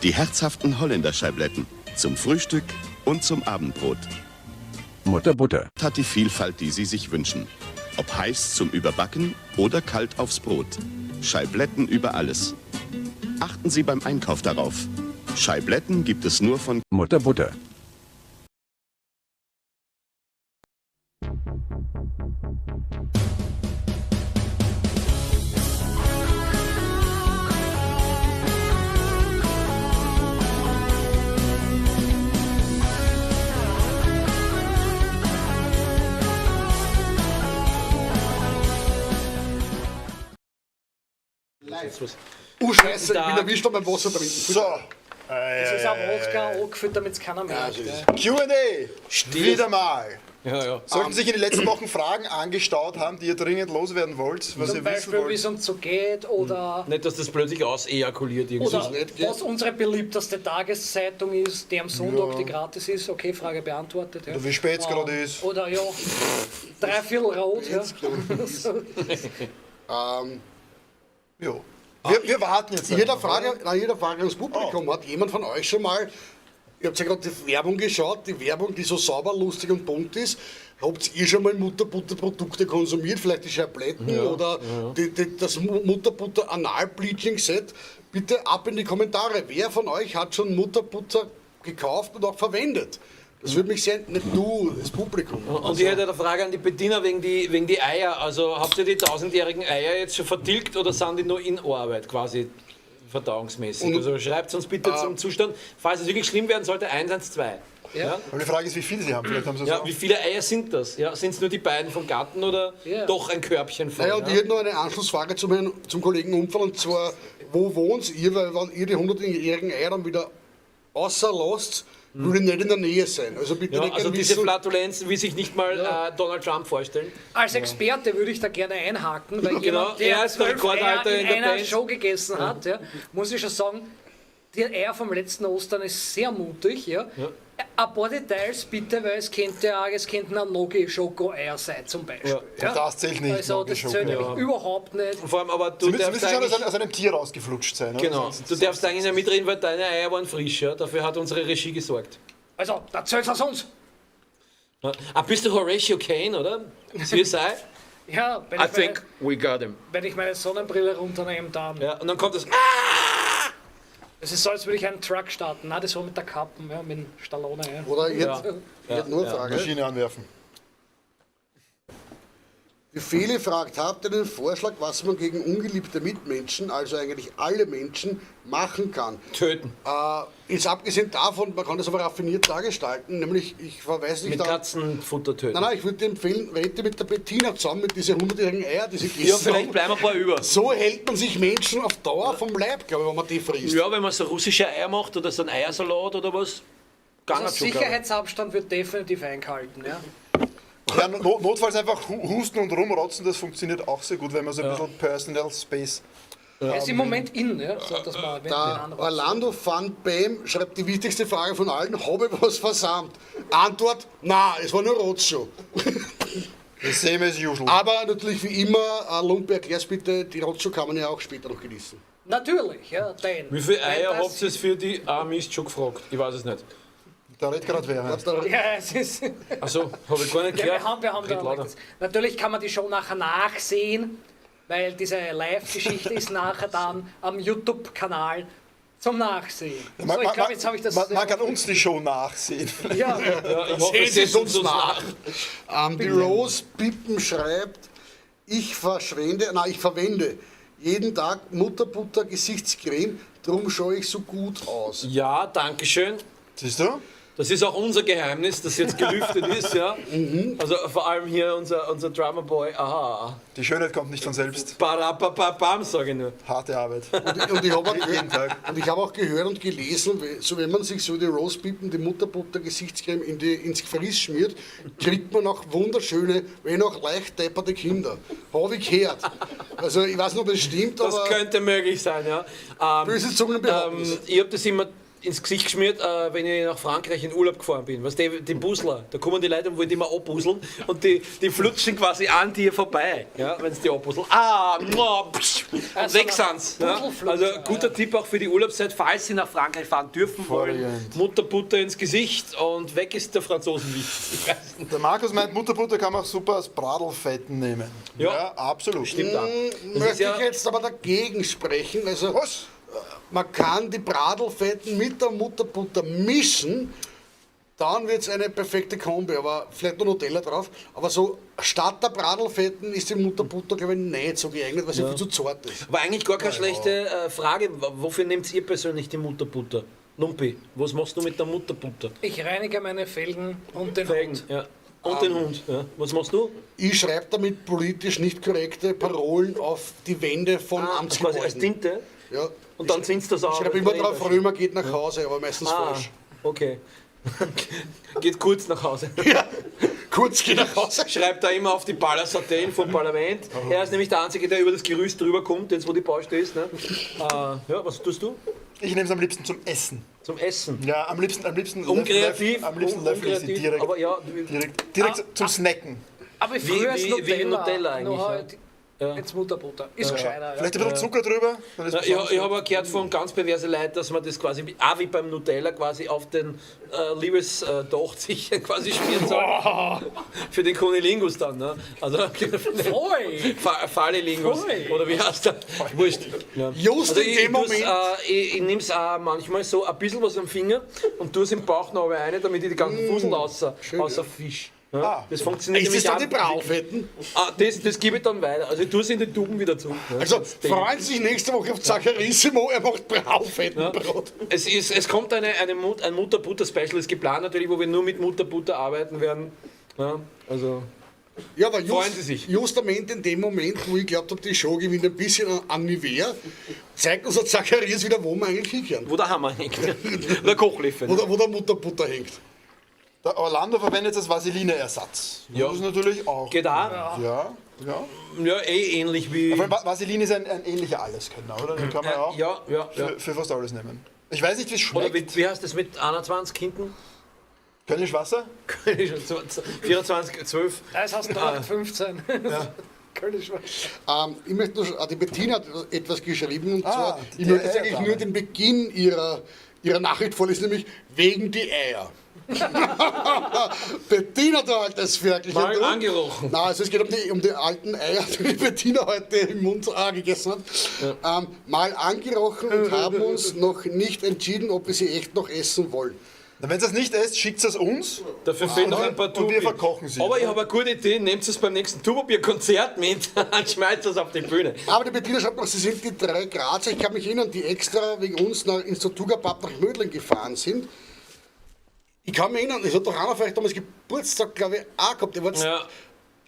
Die herzhaften Holländer-Scheibletten zum Frühstück und zum Abendbrot. Mutterbutter hat die Vielfalt, die Sie sich wünschen. Ob heiß zum Überbacken oder kalt aufs Brot. Scheibletten über alles. Achten Sie beim Einkauf darauf. Scheibletten gibt es nur von Mutter Butter. Oh Scheiße, ich bin erwischt beim Wasser trinken. So. Das ist ein Wodka angefüllt, damit es keiner merkt. Ja. Q&A. Wieder mal. Ja, ja. Sollten sich in den letzten Wochen Fragen angestaut haben, die ihr dringend loswerden wollt, was Zum ihr wissen Beispiel, wie wollt. es uns so geht oder, Nicht, dass das plötzlich ausejakuliert irgendwie. oder was unsere beliebteste Tageszeitung ist, die am Sonntag, Ja. die gratis ist. Okay, Frage beantwortet. Ja. Oder wie spät es gerade ist. Oder ja, dreiviertel rot. Ja. Jo. Wir warten jetzt. Jeder einfach, Frage, oder? na, jeder Frage ans Publikum. Hat jemand von euch schon mal, ihr habt ja gerade die Werbung geschaut, die Werbung, die so sauber, lustig und bunt ist. Habt ihr schon mal Mutterbutter-Produkte konsumiert? Vielleicht die Scheibletten Ja, oder ja. das Mutterbutter Anal-Bleaching-Set? Bitte ab in die Kommentare. Wer von euch hat schon Mutterbutter gekauft und auch verwendet? Das würde mich sehr, nicht du, das Publikum. Und ich hätte eine Frage an die Bettina wegen die Eier. Also habt ihr die tausendjährigen Eier jetzt schon vertilgt oder sind die nur in Arbeit quasi verdauungsmäßig? Und- Also schreibt uns bitte zum Zustand, falls es wirklich schlimm werden sollte, 112. Ja. Aber die Frage ist, wie viele sie haben. Vielleicht haben sie es Ja, auch. wie viele Eier sind das? Ja, sind es nur die beiden vom Garten oder doch ein Körbchen voll? Naja, und ich ja? hätte noch eine Anschlussfrage zum Kollegen Umfall, und zwar, wo wohnt ihr? Weil wenn ihr die 100-jährigen Eier dann wieder außerlasst, will ich nicht in der Nähe sein. Also bitte Ja, nicht also gern diese wissen. Flatulenzen will sich nicht mal Donald Trump vorstellen. Als Experte würde ich da gerne einhaken, weil Genau, jemand, der er ist der 12 Eier Rekordhalter in in der einer Band. Show gegessen hat, ja, muss ich schon sagen, die Eier vom letzten Ostern ist sehr mutig. Ja. Ein paar Details bitte, weil es könnte ja auch, es könnten auch Nogi-Schoko-Eier sein zum Beispiel. Ja. Das zählt nicht, Also das zählt Nogi-Schoko. nämlich Ja. überhaupt nicht. Vor allem, aber du Sie müssen, darfst müssen schon eigentlich, aus einem Tier rausgeflutscht sein. Oder? genau, Sonst- du darfst eigentlich nicht mitreden, weil deine Eier waren frisch. Ja? Dafür hat unsere Regie gesorgt. Also, da zählt aus uns. Ja. Ah, bist du Horatio Kane, oder? CSI? Ja, wenn I ich, meine, think we got him. wenn ich meine Sonnenbrille runternehme, dann. Ja, und dann kommt das. Es ist so, als würde ich einen Truck starten. Nein, das war mit der Kappen, ja, mit dem Stallone. Ja. Oder ich Ja. hätte ich hätte nur eine Ja. Frage. Maschine anwerfen. Die Feli fragt, habt ihr einen Vorschlag, was man gegen ungeliebte Mitmenschen, also eigentlich alle Menschen, machen kann? Töten. Jetzt abgesehen davon, man kann das aber raffiniert dargestalten, nämlich ich verweise nicht Mit darauf- Katzenfutter töten. Nein, nein, ich würde dir empfehlen, rede mit der Bettina zusammen, mit diesen 100-jährigen Eier, die sie gegessen Ja, vielleicht haben. bleiben ein paar über. So hält man sich Menschen auf Dauer vom Leib, glaube ich, wenn man die frisst. Ja, wenn man so russische Eier macht oder so einen Eiersalat oder was. Gang Also Sicherheitsabstand wird definitiv eingehalten. Ja. Ja, notfalls einfach husten und rumrotzen, das funktioniert auch sehr gut, wenn man so ein bisschen Personal Space. Er ist im Moment in, ja, so, dass man, wenn den Der anruft. Orlando van Bam schreibt die wichtigste Frage von allen: Habe ich was versammelt? Antwort: Na, es war nur Rotschuh. The same as usual. Aber natürlich wie immer, Lumpe, erklär's bitte, die Rotschuh kann man ja auch später noch genießen. Natürlich, ja, denn. Wie viele Weil Eier das- habt ihr für die Ah, Mist schon gefragt? Ich weiß es nicht. Da redet gerade wer. Ja, es ist. Achso, habe ich gar nicht Ja, gehört. wir haben Red da lauter. Natürlich kann man die Show nachher nachsehen, weil diese Live-Geschichte ist nachher dann am YouTube-Kanal zum Nachsehen. Man, so, ich man- glaube, jetzt habe ich das. man kann uns die Show nachsehen. Ja. Ja, ich hoffe, Sehen es Sie ist uns nach. Die Rose Pippen schreibt, ich verwende jeden Tag Mutterbutter Gesichtscreme, drum schaue ich so gut aus. Ja, danke schön. Siehst du? Das ist auch unser Geheimnis, das jetzt gelüftet ist, ja. Mhm. Also vor allem hier unser Drummer Boy, aha. Die Schönheit kommt nicht von selbst. Barabababam, sage ich nur. Harte Arbeit. Und ich habe auch, Jeden Tag. und ich hab auch gehört und gelesen, so wenn man sich so die Rose Pippen, die Mutterbutter Gesichtscreme ins Gefräß schmiert, kriegt man auch wunderschöne, wenn auch leicht depperte Kinder. Habe ich gehört. Also ich weiß nicht, ob es stimmt, Das aber könnte möglich sein, ja. Böse Zungen behaupten es. Ich habe das immer ins Gesicht geschmiert, wenn ich nach Frankreich in Urlaub gefahren bin. Weißt du, die Busler, da kommen die Leute und wollen die immer abbuseln und die flutschen quasi an dir vorbei, ja, wenn sie die abbusseln. Ah, mua, psch, und Also weg sind's. Ja. Buselflutscher, Also guter Tipp auch für die Urlaubszeit, falls sie nach Frankreich fahren dürfen wollen, Mutterbutter ins Gesicht und weg ist der Franzosenwitz. Ich weiß nicht. Der Markus meint, Mutterbutter kann man auch super als Bradelfetten nehmen. Ja. absolut. Stimmt auch. Das ist Möchte ja- ich jetzt aber dagegen sprechen. Also, Was? Man kann die Bradelfetten mit der Mutterbutter mischen, dann wird es eine perfekte Kombi, aber vielleicht noch Nutella drauf. Aber so statt der Bradelfetten ist die Mutterbutter, glaube ich, nicht so geeignet, weil sie viel zu zart ist. Aber eigentlich gar keine schlechte Frage. Wofür nehmt ihr persönlich die Mutterbutter? Lumpi, was machst du mit der Mutterbutter? Ich reinige meine Felgen und den Felgen, Hund. ja. Und den Hund. Ja. Was machst du? Ich schreibe damit politisch nicht korrekte Parolen auf die Wände von Amtsgebäuden. Quasi als Tinte? Ja. Und dann ziehst du das Ich auch. schreibe immer drauf, Römer geht nach Hause, aber meistens falsch. Okay. Geht kurz nach Hause. Ja, kurz geht nach Hause. Schreibt da immer auf die Ballersateen vom Parlament. Er ist nämlich der Einzige, der über das Gerüst drüber kommt, jetzt wo die Baustelle ist. Ne? Ja, was tust du? Ich nehme es am liebsten zum Essen. Zum Essen? Ja, am liebsten, am liebsten Unkreativ, am liebsten löffel ich sie unkreativ, direkt, aber ja, direkt zum Snacken. Aber Wie- früher ist wie Nutella, Nutella eigentlich, Nur ja. halt jetzt Mutterbutter. Ist Ja. gescheiter. Ja. Vielleicht ein bisschen Zucker drüber. Dann ist Na, besonders ich habe auch gehört von ganz perverse Leuten, dass man das quasi, auch wie beim Nutella, quasi auf den Liebesdocht sich quasi schmieren soll. Für den Kunilingus dann, ne? Also Voll! Fallilingus. Voll. Oder wie heißt der? Wurscht. Ja. Just also in ich, dem ich tu's, Moment. Ich nehme es auch manchmal so ein bisschen was am Finger und tue es im Bauchnabel rein, damit ich die ganzen Fuseln außer Fisch. Ja, Ah. Das funktioniert Ist das nämlich dann die auch- Braufetten? Ah, das gebe ich dann weiter. Also ich tue es in den Tuben wieder zu. Ja. Also Das Ding. freuen Sie sich nächste Woche auf Zacharissimo, er macht Braufettenbrot. Es kommt ein Mutter-Butter-Special, ist geplant natürlich, wo wir nur mit Mutter-Butter arbeiten werden. Ja, also Ja, aber Freuen Sie sich. justament in dem Moment, wo ich glaubt habe, die Show gewinnt ein bisschen an Nivea, zeigt uns der Zacharias wieder, wo wir eigentlich hinkehren. Wo der Hammer hängt. Oder Kochlöffel. Wo der Mutterbutter hängt. Der Orlando verwendet jetzt als Vaseline-Ersatz. Ja. Das ist natürlich auch. Geht auch. Ja, ja. Ja, eh ähnlich wie. Vor allem Vaseline ist ein ähnlicher Alleskönner, oder? Den kann man ja auch Ja. für fast alles nehmen. Ich weiß nicht, wie es Oder schmeckt. wie heißt das mit 21 hinten? Kölnisch Wasser? Kölnisch 24, 12. Das heißt 8, 15. Kölnisch Wasser. Ich möchte noch, die Bettina hat etwas geschrieben und Ah, zwar, die ich möchte jetzt eigentlich Eierdame. nur den Beginn ihrer Nachricht vorlesen, nämlich wegen die Eier. Bettina, du altes Ferkelchen. Mal du. angerochen. Nein, also es geht um die alten Eier, die die Bettina heute im Mund gegessen hat. Mal angerochen und haben uns noch nicht entschieden, ob wir sie echt noch essen wollen. Na, wenn ihr es nicht esst, schickt es uns. Dafür fehlen noch ein paar Und wir Tubi. verkochen sie. Aber ich habe eine gute Idee, nehmt es beim nächsten Tubobier-Konzert mit und schmeißt es auf die Bühne. Aber die Bettina schreibt noch, sie sind die 3 Grazer. Ich kann mich erinnern, die extra wegen uns ins Tortuga Pub nach Mödling gefahren sind. Ich kann mich erinnern, es hat doch einer vielleicht damals Geburtstag, glaube ich, auch gehabt. Ihr wart Ja.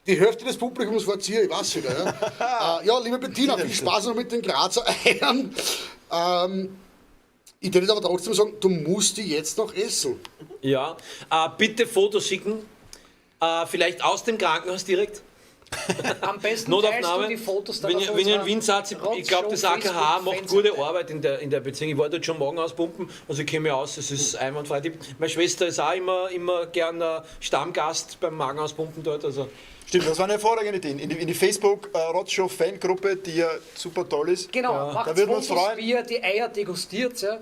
Die Hälfte des Publikums war hier, ich weiß wieder. Ja, ja, liebe Bettina, viel Spaß noch mit den Grazer Eiern. Ich würde aber trotzdem sagen, du musst die jetzt noch essen. Ja, bitte Fotos schicken. Vielleicht aus dem Krankenhaus direkt. Am besten teilst du Notaufnahme. die Fotos dann Wenn auf ihr in unserer Wien seid, ich glaube, das AKH macht Facebook-Fanseite. gute Arbeit in der Beziehung. Ich war dort schon morgen auspumpen, also ich kenne mich aus, es ist einwandfrei. Meine Schwester ist auch immer gern Stammgast beim Magen auspumpen dort. Also. Stimmt, das war eine hervorragende Idee. In die Facebook-Rotzshow-Fangruppe, die ja super toll ist. Genau, ja. macht Da würden wir uns Fotos, freuen. wie ihr die Eier degustiert. Ja?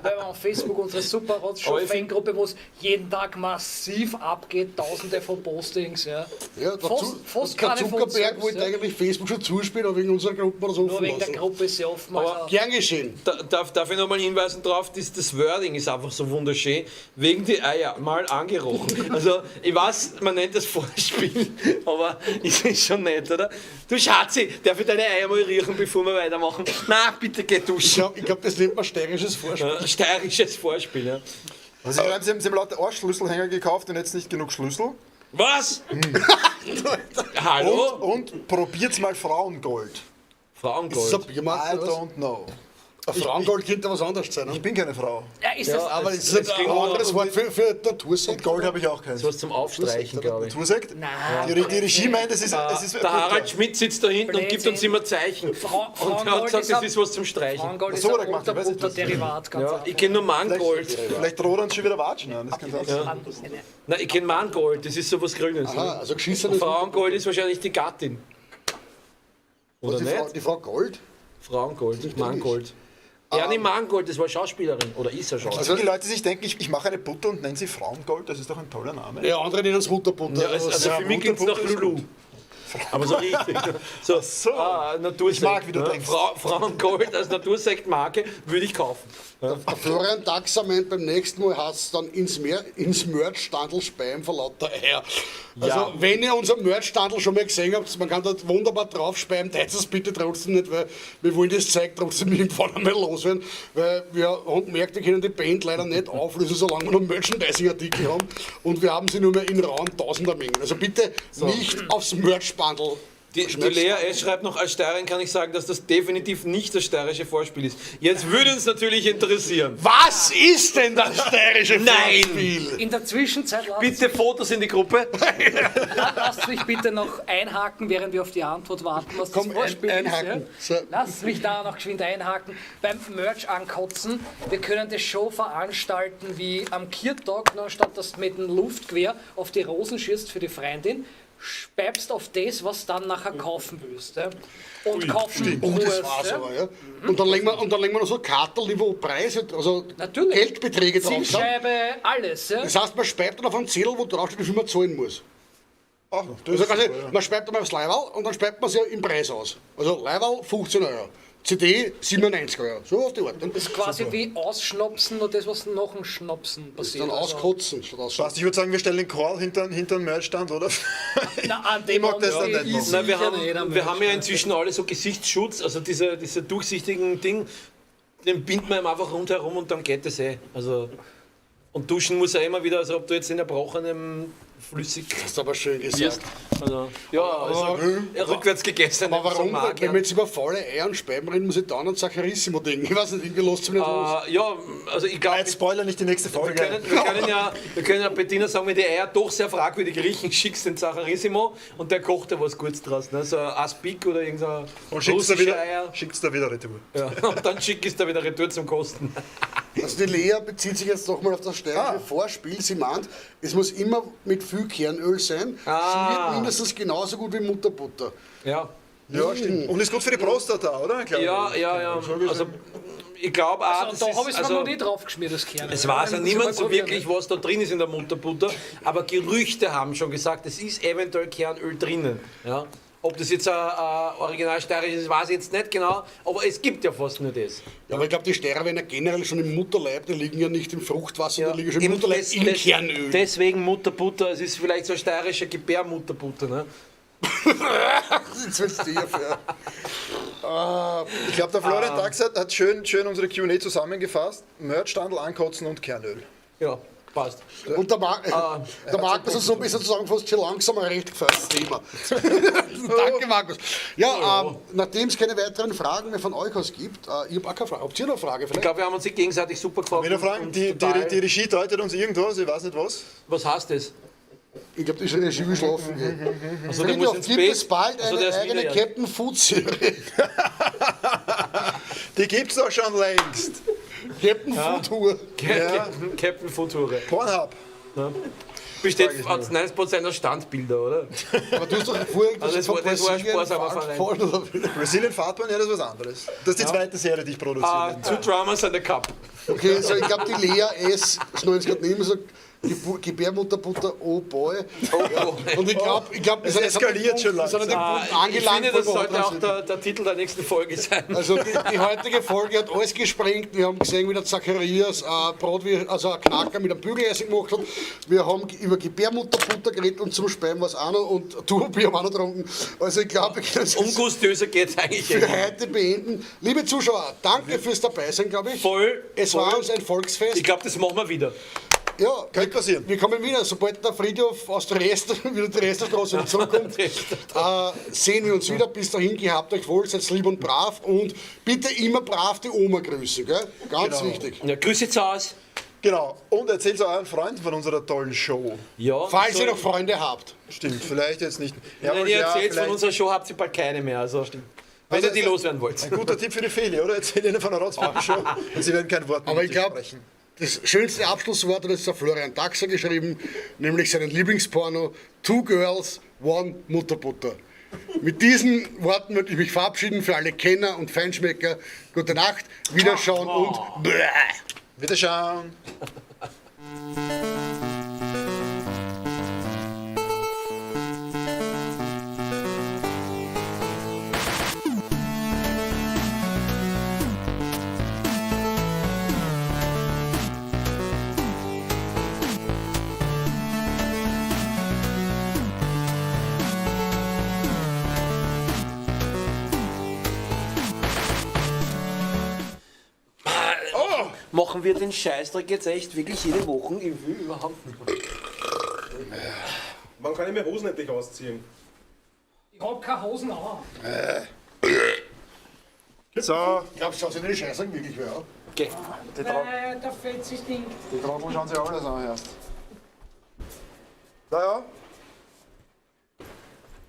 Weil wir auf Facebook unsere super Aber ich Rotzshow-Fangruppe, wo es jeden Tag massiv abgeht, tausende von Postings. Ja, Ja, der, fast der keine von uns Zuckerberg selbst, wollte ja. eigentlich Facebook schon zuspielen, aber wegen unserer Gruppe war das offen Nur wegen der lassen. Gruppe ist sie offen. Aber also. Gern geschehen. Da, darf ich nochmal hinweisen drauf, das Wording ist einfach so wunderschön. Wegen die Eier, mal angerochen. Also, ich weiß, man nennt das Vorspiel, aber ist schon nett, oder? Du Schatzi, darf ich deine Eier mal riechen, bevor wir weitermachen? Na, bitte geh duschen. Ich glaube, das nennt man steirisches Vorspiel. Ja, steirisches Vorspiel, ja. Also ich glaube, sie haben lauter Arschschlüsselhänger gekauft und jetzt nicht genug Schlüssel. Was? Hallo? Und probiert's mal Frauengold. Frauengold? Ist das ein Biermarkt I oder was? don't know. Ein Frauengold könnte was anderes sein. Ne? Ich bin keine Frau. Ja, ist das, aber es ist ein anderes Wort für Natursekt. Gold habe ich auch keins. Was zum Aufstreichen, glaube ich. Natursekt? Nein. Die Regie meint, es ist Der Harald Schmidt sitzt da hinten und gibt uns immer Zeichen. Und er hat Frauengold gesagt, ist das ein- ist was zum Streichen. Frauengold ist So hat er ein gemacht, ich weiß nicht, was- Derivat, ganz Ja, einfach. ich kenne nur Mangold. Vielleicht droht uns schon wieder Watschen an. Das kann sein. Nein, ich kenne Mangold, das ist so was Grünes. Aha, ne? also geschissenes Und Frauengold ist wahrscheinlich die Gattin. Oder die, nicht? Frau, die Frau Gold? Frauengold, Mangold. Ernie Mangold, das war Schauspielerin. Oder ist er Schauspielerin. Also die Leute sich denken, ich mache eine Butter und nenne sie Frauengold, das ist doch ein toller Name. Ja, andere nennen es Mutterbutter. Ja, also für mich klingt's nach Mutterbutter ist Lulu. gut. Aber so richtig. So, so. Ah, Natursekt. Ich mag, wie du ne? denkst. Frauengold als Natursektmarke würde ich kaufen. Der Florian Daxer meint, beim nächsten Mal heißt es dann ins Merch-Standel speien vor lauter Eier. Also, Ja. wenn ihr unser Merch-Standel schon mal gesehen habt, man kann dort wunderbar drauf speien, teilt es bitte trotzdem nicht, weil wir wollen das Zeug trotzdem irgendwann einmal loswerden, weil wir haben gemerkt, wir können die Band leider nicht auflösen, solange wir noch Merchandising-Artikel haben und wir haben sie nur mehr in rauen Tausender-Mengen. Also bitte nicht aufs Merch-Standel. Die Lea S. schreibt noch, als Steirerin kann ich sagen, dass das definitiv nicht das steirische Vorspiel ist. Jetzt würde uns natürlich interessieren. Was ist denn das steirische Nein! Vorspiel? In der Zwischenzeit lasst, Bitte Fotos in die Gruppe. lasst mich bitte noch einhaken, während wir auf die Antwort warten, was Komm, das Vorspiel einhaken. ist. Ja? Lasst mich da noch geschwind einhaken. Beim Merch ankotzen, wir können das Show veranstalten wie am Kirtag, nur anstatt dass du mit dem Luftgewehr auf die Rosen schießt für die Freundin, speibst auf das, was du dann nachher kaufen willst. Ja? Und kaufen Oh, das musst, war's ja? aber, ja. Und dann legen wir noch so Karten, wo Preise, also Natürlich. Geldbeträge drauf sind. Zielscheibe, alles. Ja? Das heißt, man speibt dann auf einen Zettel, wo draufsteht, wie viel man zahlen muss. Ach, das Also ist quasi, super, ja. man speibt einmal aufs Leiberl und dann speibt man es ja im Preis aus. Also Leiberl 15 Euro, CD 97 Euro. So auf die Art. Das ist quasi wie Ausschnopsen, nur das, was nach dem Schnopsen passiert. Dann Also- auskotzen statt ausschnopsen. Passt, ich würde sagen, wir stellen den Call hinter den Merchstand, oder? Na, an Ich dem mag das dann Abend nicht machen. Nein, wir sicher nicht am haben, wir haben ja Merch. inzwischen alle so Gesichtsschutz, also diese durchsichtigen Ding, den bindet man ihm einfach rundherum und dann geht es eh. Also, und duschen muss er immer wieder, also ob du jetzt in erbrochenem flüssig Das ist aber schön gesagt. wirst. Also, ja, also, rückwärts gegessen. Aber warum, so mag, wenn wir jetzt über faule Eier und Speiben reden, muss ich dann an Zacharissimo denken. Ich weiß nicht, irgendwie lässt es mich nicht los. Ja, also ich glaube, Jetzt Spoiler nicht die nächste Folge. Wir können ja Bettina sagen, wenn die Eier doch sehr fragwürdig riechen, schickst den Zacharissimo und der kocht da was Gutes draus. Ne? So ein Aspik oder irgend so Und schickst da russische wieder, Eier. schickst da wieder retour. Ja, und dann schick ich da wieder retour zum Kosten. Also die Lea bezieht sich jetzt nochmal auf das steirische Vorspiel. Sie meint, es muss immer mit viel Kernöl sein. Schmiert mindestens genauso gut wie Mutterbutter. Ja. Ja, stimmt. Und ist gut für die Prostata, oder? Glaub Ja, ich. ja, ja. Also ich glaube auch, Also, das da ist- habe ich es also, noch nie draufgeschmiert, das Kernöl. Es weiß ja Muss ich niemand mal so probieren, wirklich, ne? was da drin ist in der Mutterbutter, aber Gerüchte haben schon gesagt, es ist eventuell Kernöl drinnen. Ja? Ob das jetzt ein original steirisch ist, weiß ich jetzt nicht genau, aber es gibt ja fast nur das. Ja, aber ich glaube, die Steirer werden ja generell schon im Mutterleib, die liegen ja nicht im Fruchtwasser, die liegen schon im Eben Mutterleib im Kernöl. Deswegen Mutterbutter, es ist vielleicht so eine steirische Gebärmutterbutter. Ne? Jetzt wird's tief, ja. Ich glaube, der Florian Dax hat schön unsere Q&A zusammengefasst. Merch, Standel, ankotzen und Kernöl. Ja, passt. Und der, der Markus hat so ein bisschen zusammengefasst, schon langsam ein recht gefasst Thema. Danke, Markus. Ja, nachdem es keine weiteren Fragen mehr von euch aus gibt, ich habe auch keine Frage. Habt ihr noch eine Frage Ich vielleicht? glaube, wir haben uns gegenseitig super gefragt. Wenn wir fragen, und die total- Regie deutet uns irgendwas, ich weiß nicht was. Was heißt das? Ich glaube, die Regie will schlafen gehen. Also, der muss Friedhof, ins gibt Bett. es bald Also, der eine ist eigene minderjährig. Captain Food Serie? Die gibt's doch schon längst. Captain Food Tour. Ja. Captain Future. Pornhub. Ja. Besteht aus 90% aus Standbilder, oder? Aber du hast doch vorher Also das war, das war ein sparsamer Verein. oder wie? Brazilian Fartbahn, ja, das ist was anderes. Das ist die zweite Serie, die ich produziere. Ah, Two Drummers and a Cup. Okay, so ich glaube, die Lea S. schnallt es gerade nicht mehr so. Gebärmutterbutter, oh boy. Oh boy. Und ich glaube, wir Es sind jetzt an dem eskaliert Punkt- schon wir sind an dem Ah, Punkt ich angelangt, finde, wo das wir sollte dran auch sind. der Titel der nächsten Folge sein. Also die heutige Folge hat alles gesprengt. Wir haben gesehen, wie der Zacharias Brot, also ein Knacker mit einem Bügeleisen gemacht hat. Wir haben über Gebärmutterbutter geredet und zum Speien war es auch noch und Turbo haben wir auch noch getrunken. Also ich glaube, wir können es jetzt Ungustiöser geht es eigentlich für nicht. heute beenden. Liebe Zuschauer, danke fürs Dabeisein, glaube ich. Voll. Es voll. war uns ein Volksfest. Ich glaube, das machen wir wieder. Ja, Könnte passieren. wir kommen wieder, sobald der Friedhof aus der Rest, wieder die Restestraße wieder zurückkommt, sehen wir uns wieder. Bis dahin, gehabt euch wohl, seid lieb und brav und bitte immer brav die Oma grüßen, gell? Ganz wichtig. Ja, Grüße zu Hause. Genau. Und erzählt euren Freunden von unserer tollen Show. Ja, Falls so- ihr noch Freunde habt. Stimmt, vielleicht jetzt nicht. Wenn Jawohl, ihr ja, erzählt von vielleicht. unserer Show, habt ihr bald keine mehr. Also, wenn Also, ihr die loswerden wollt. Ein guter Tipp für die Feli, oder? Erzähl ihnen von der Rotzpapa-Show und sie werden kein Wort mehr Aber mit ich dir glaube, sprechen. das schönste Abschlusswort hat jetzt der Florian Daxer geschrieben, nämlich seinen Lieblingsporno Two Girls, One Mutterbutter. Mit diesen Worten möchte ich mich verabschieden für alle Kenner und Feinschmecker. Gute Nacht, Wiederschauen und Bäh. Wiederschauen. Machen wir den Scheißdreck jetzt echt wirklich jede Woche? Ich will überhaupt nicht. Wann kann ich mir Hosen endlich ausziehen? Ich hab keine Hosen an. So. Ich glaube, schaut sich den Scheißdreck wirklich wer an. Okay. Die, Tra Nein, der Fetzi stinkt. die Trottel schauen sich alles an erst. Naja.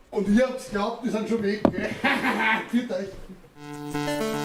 Und ihr habt geglaubt, die sind schon weg, gell? Für euch.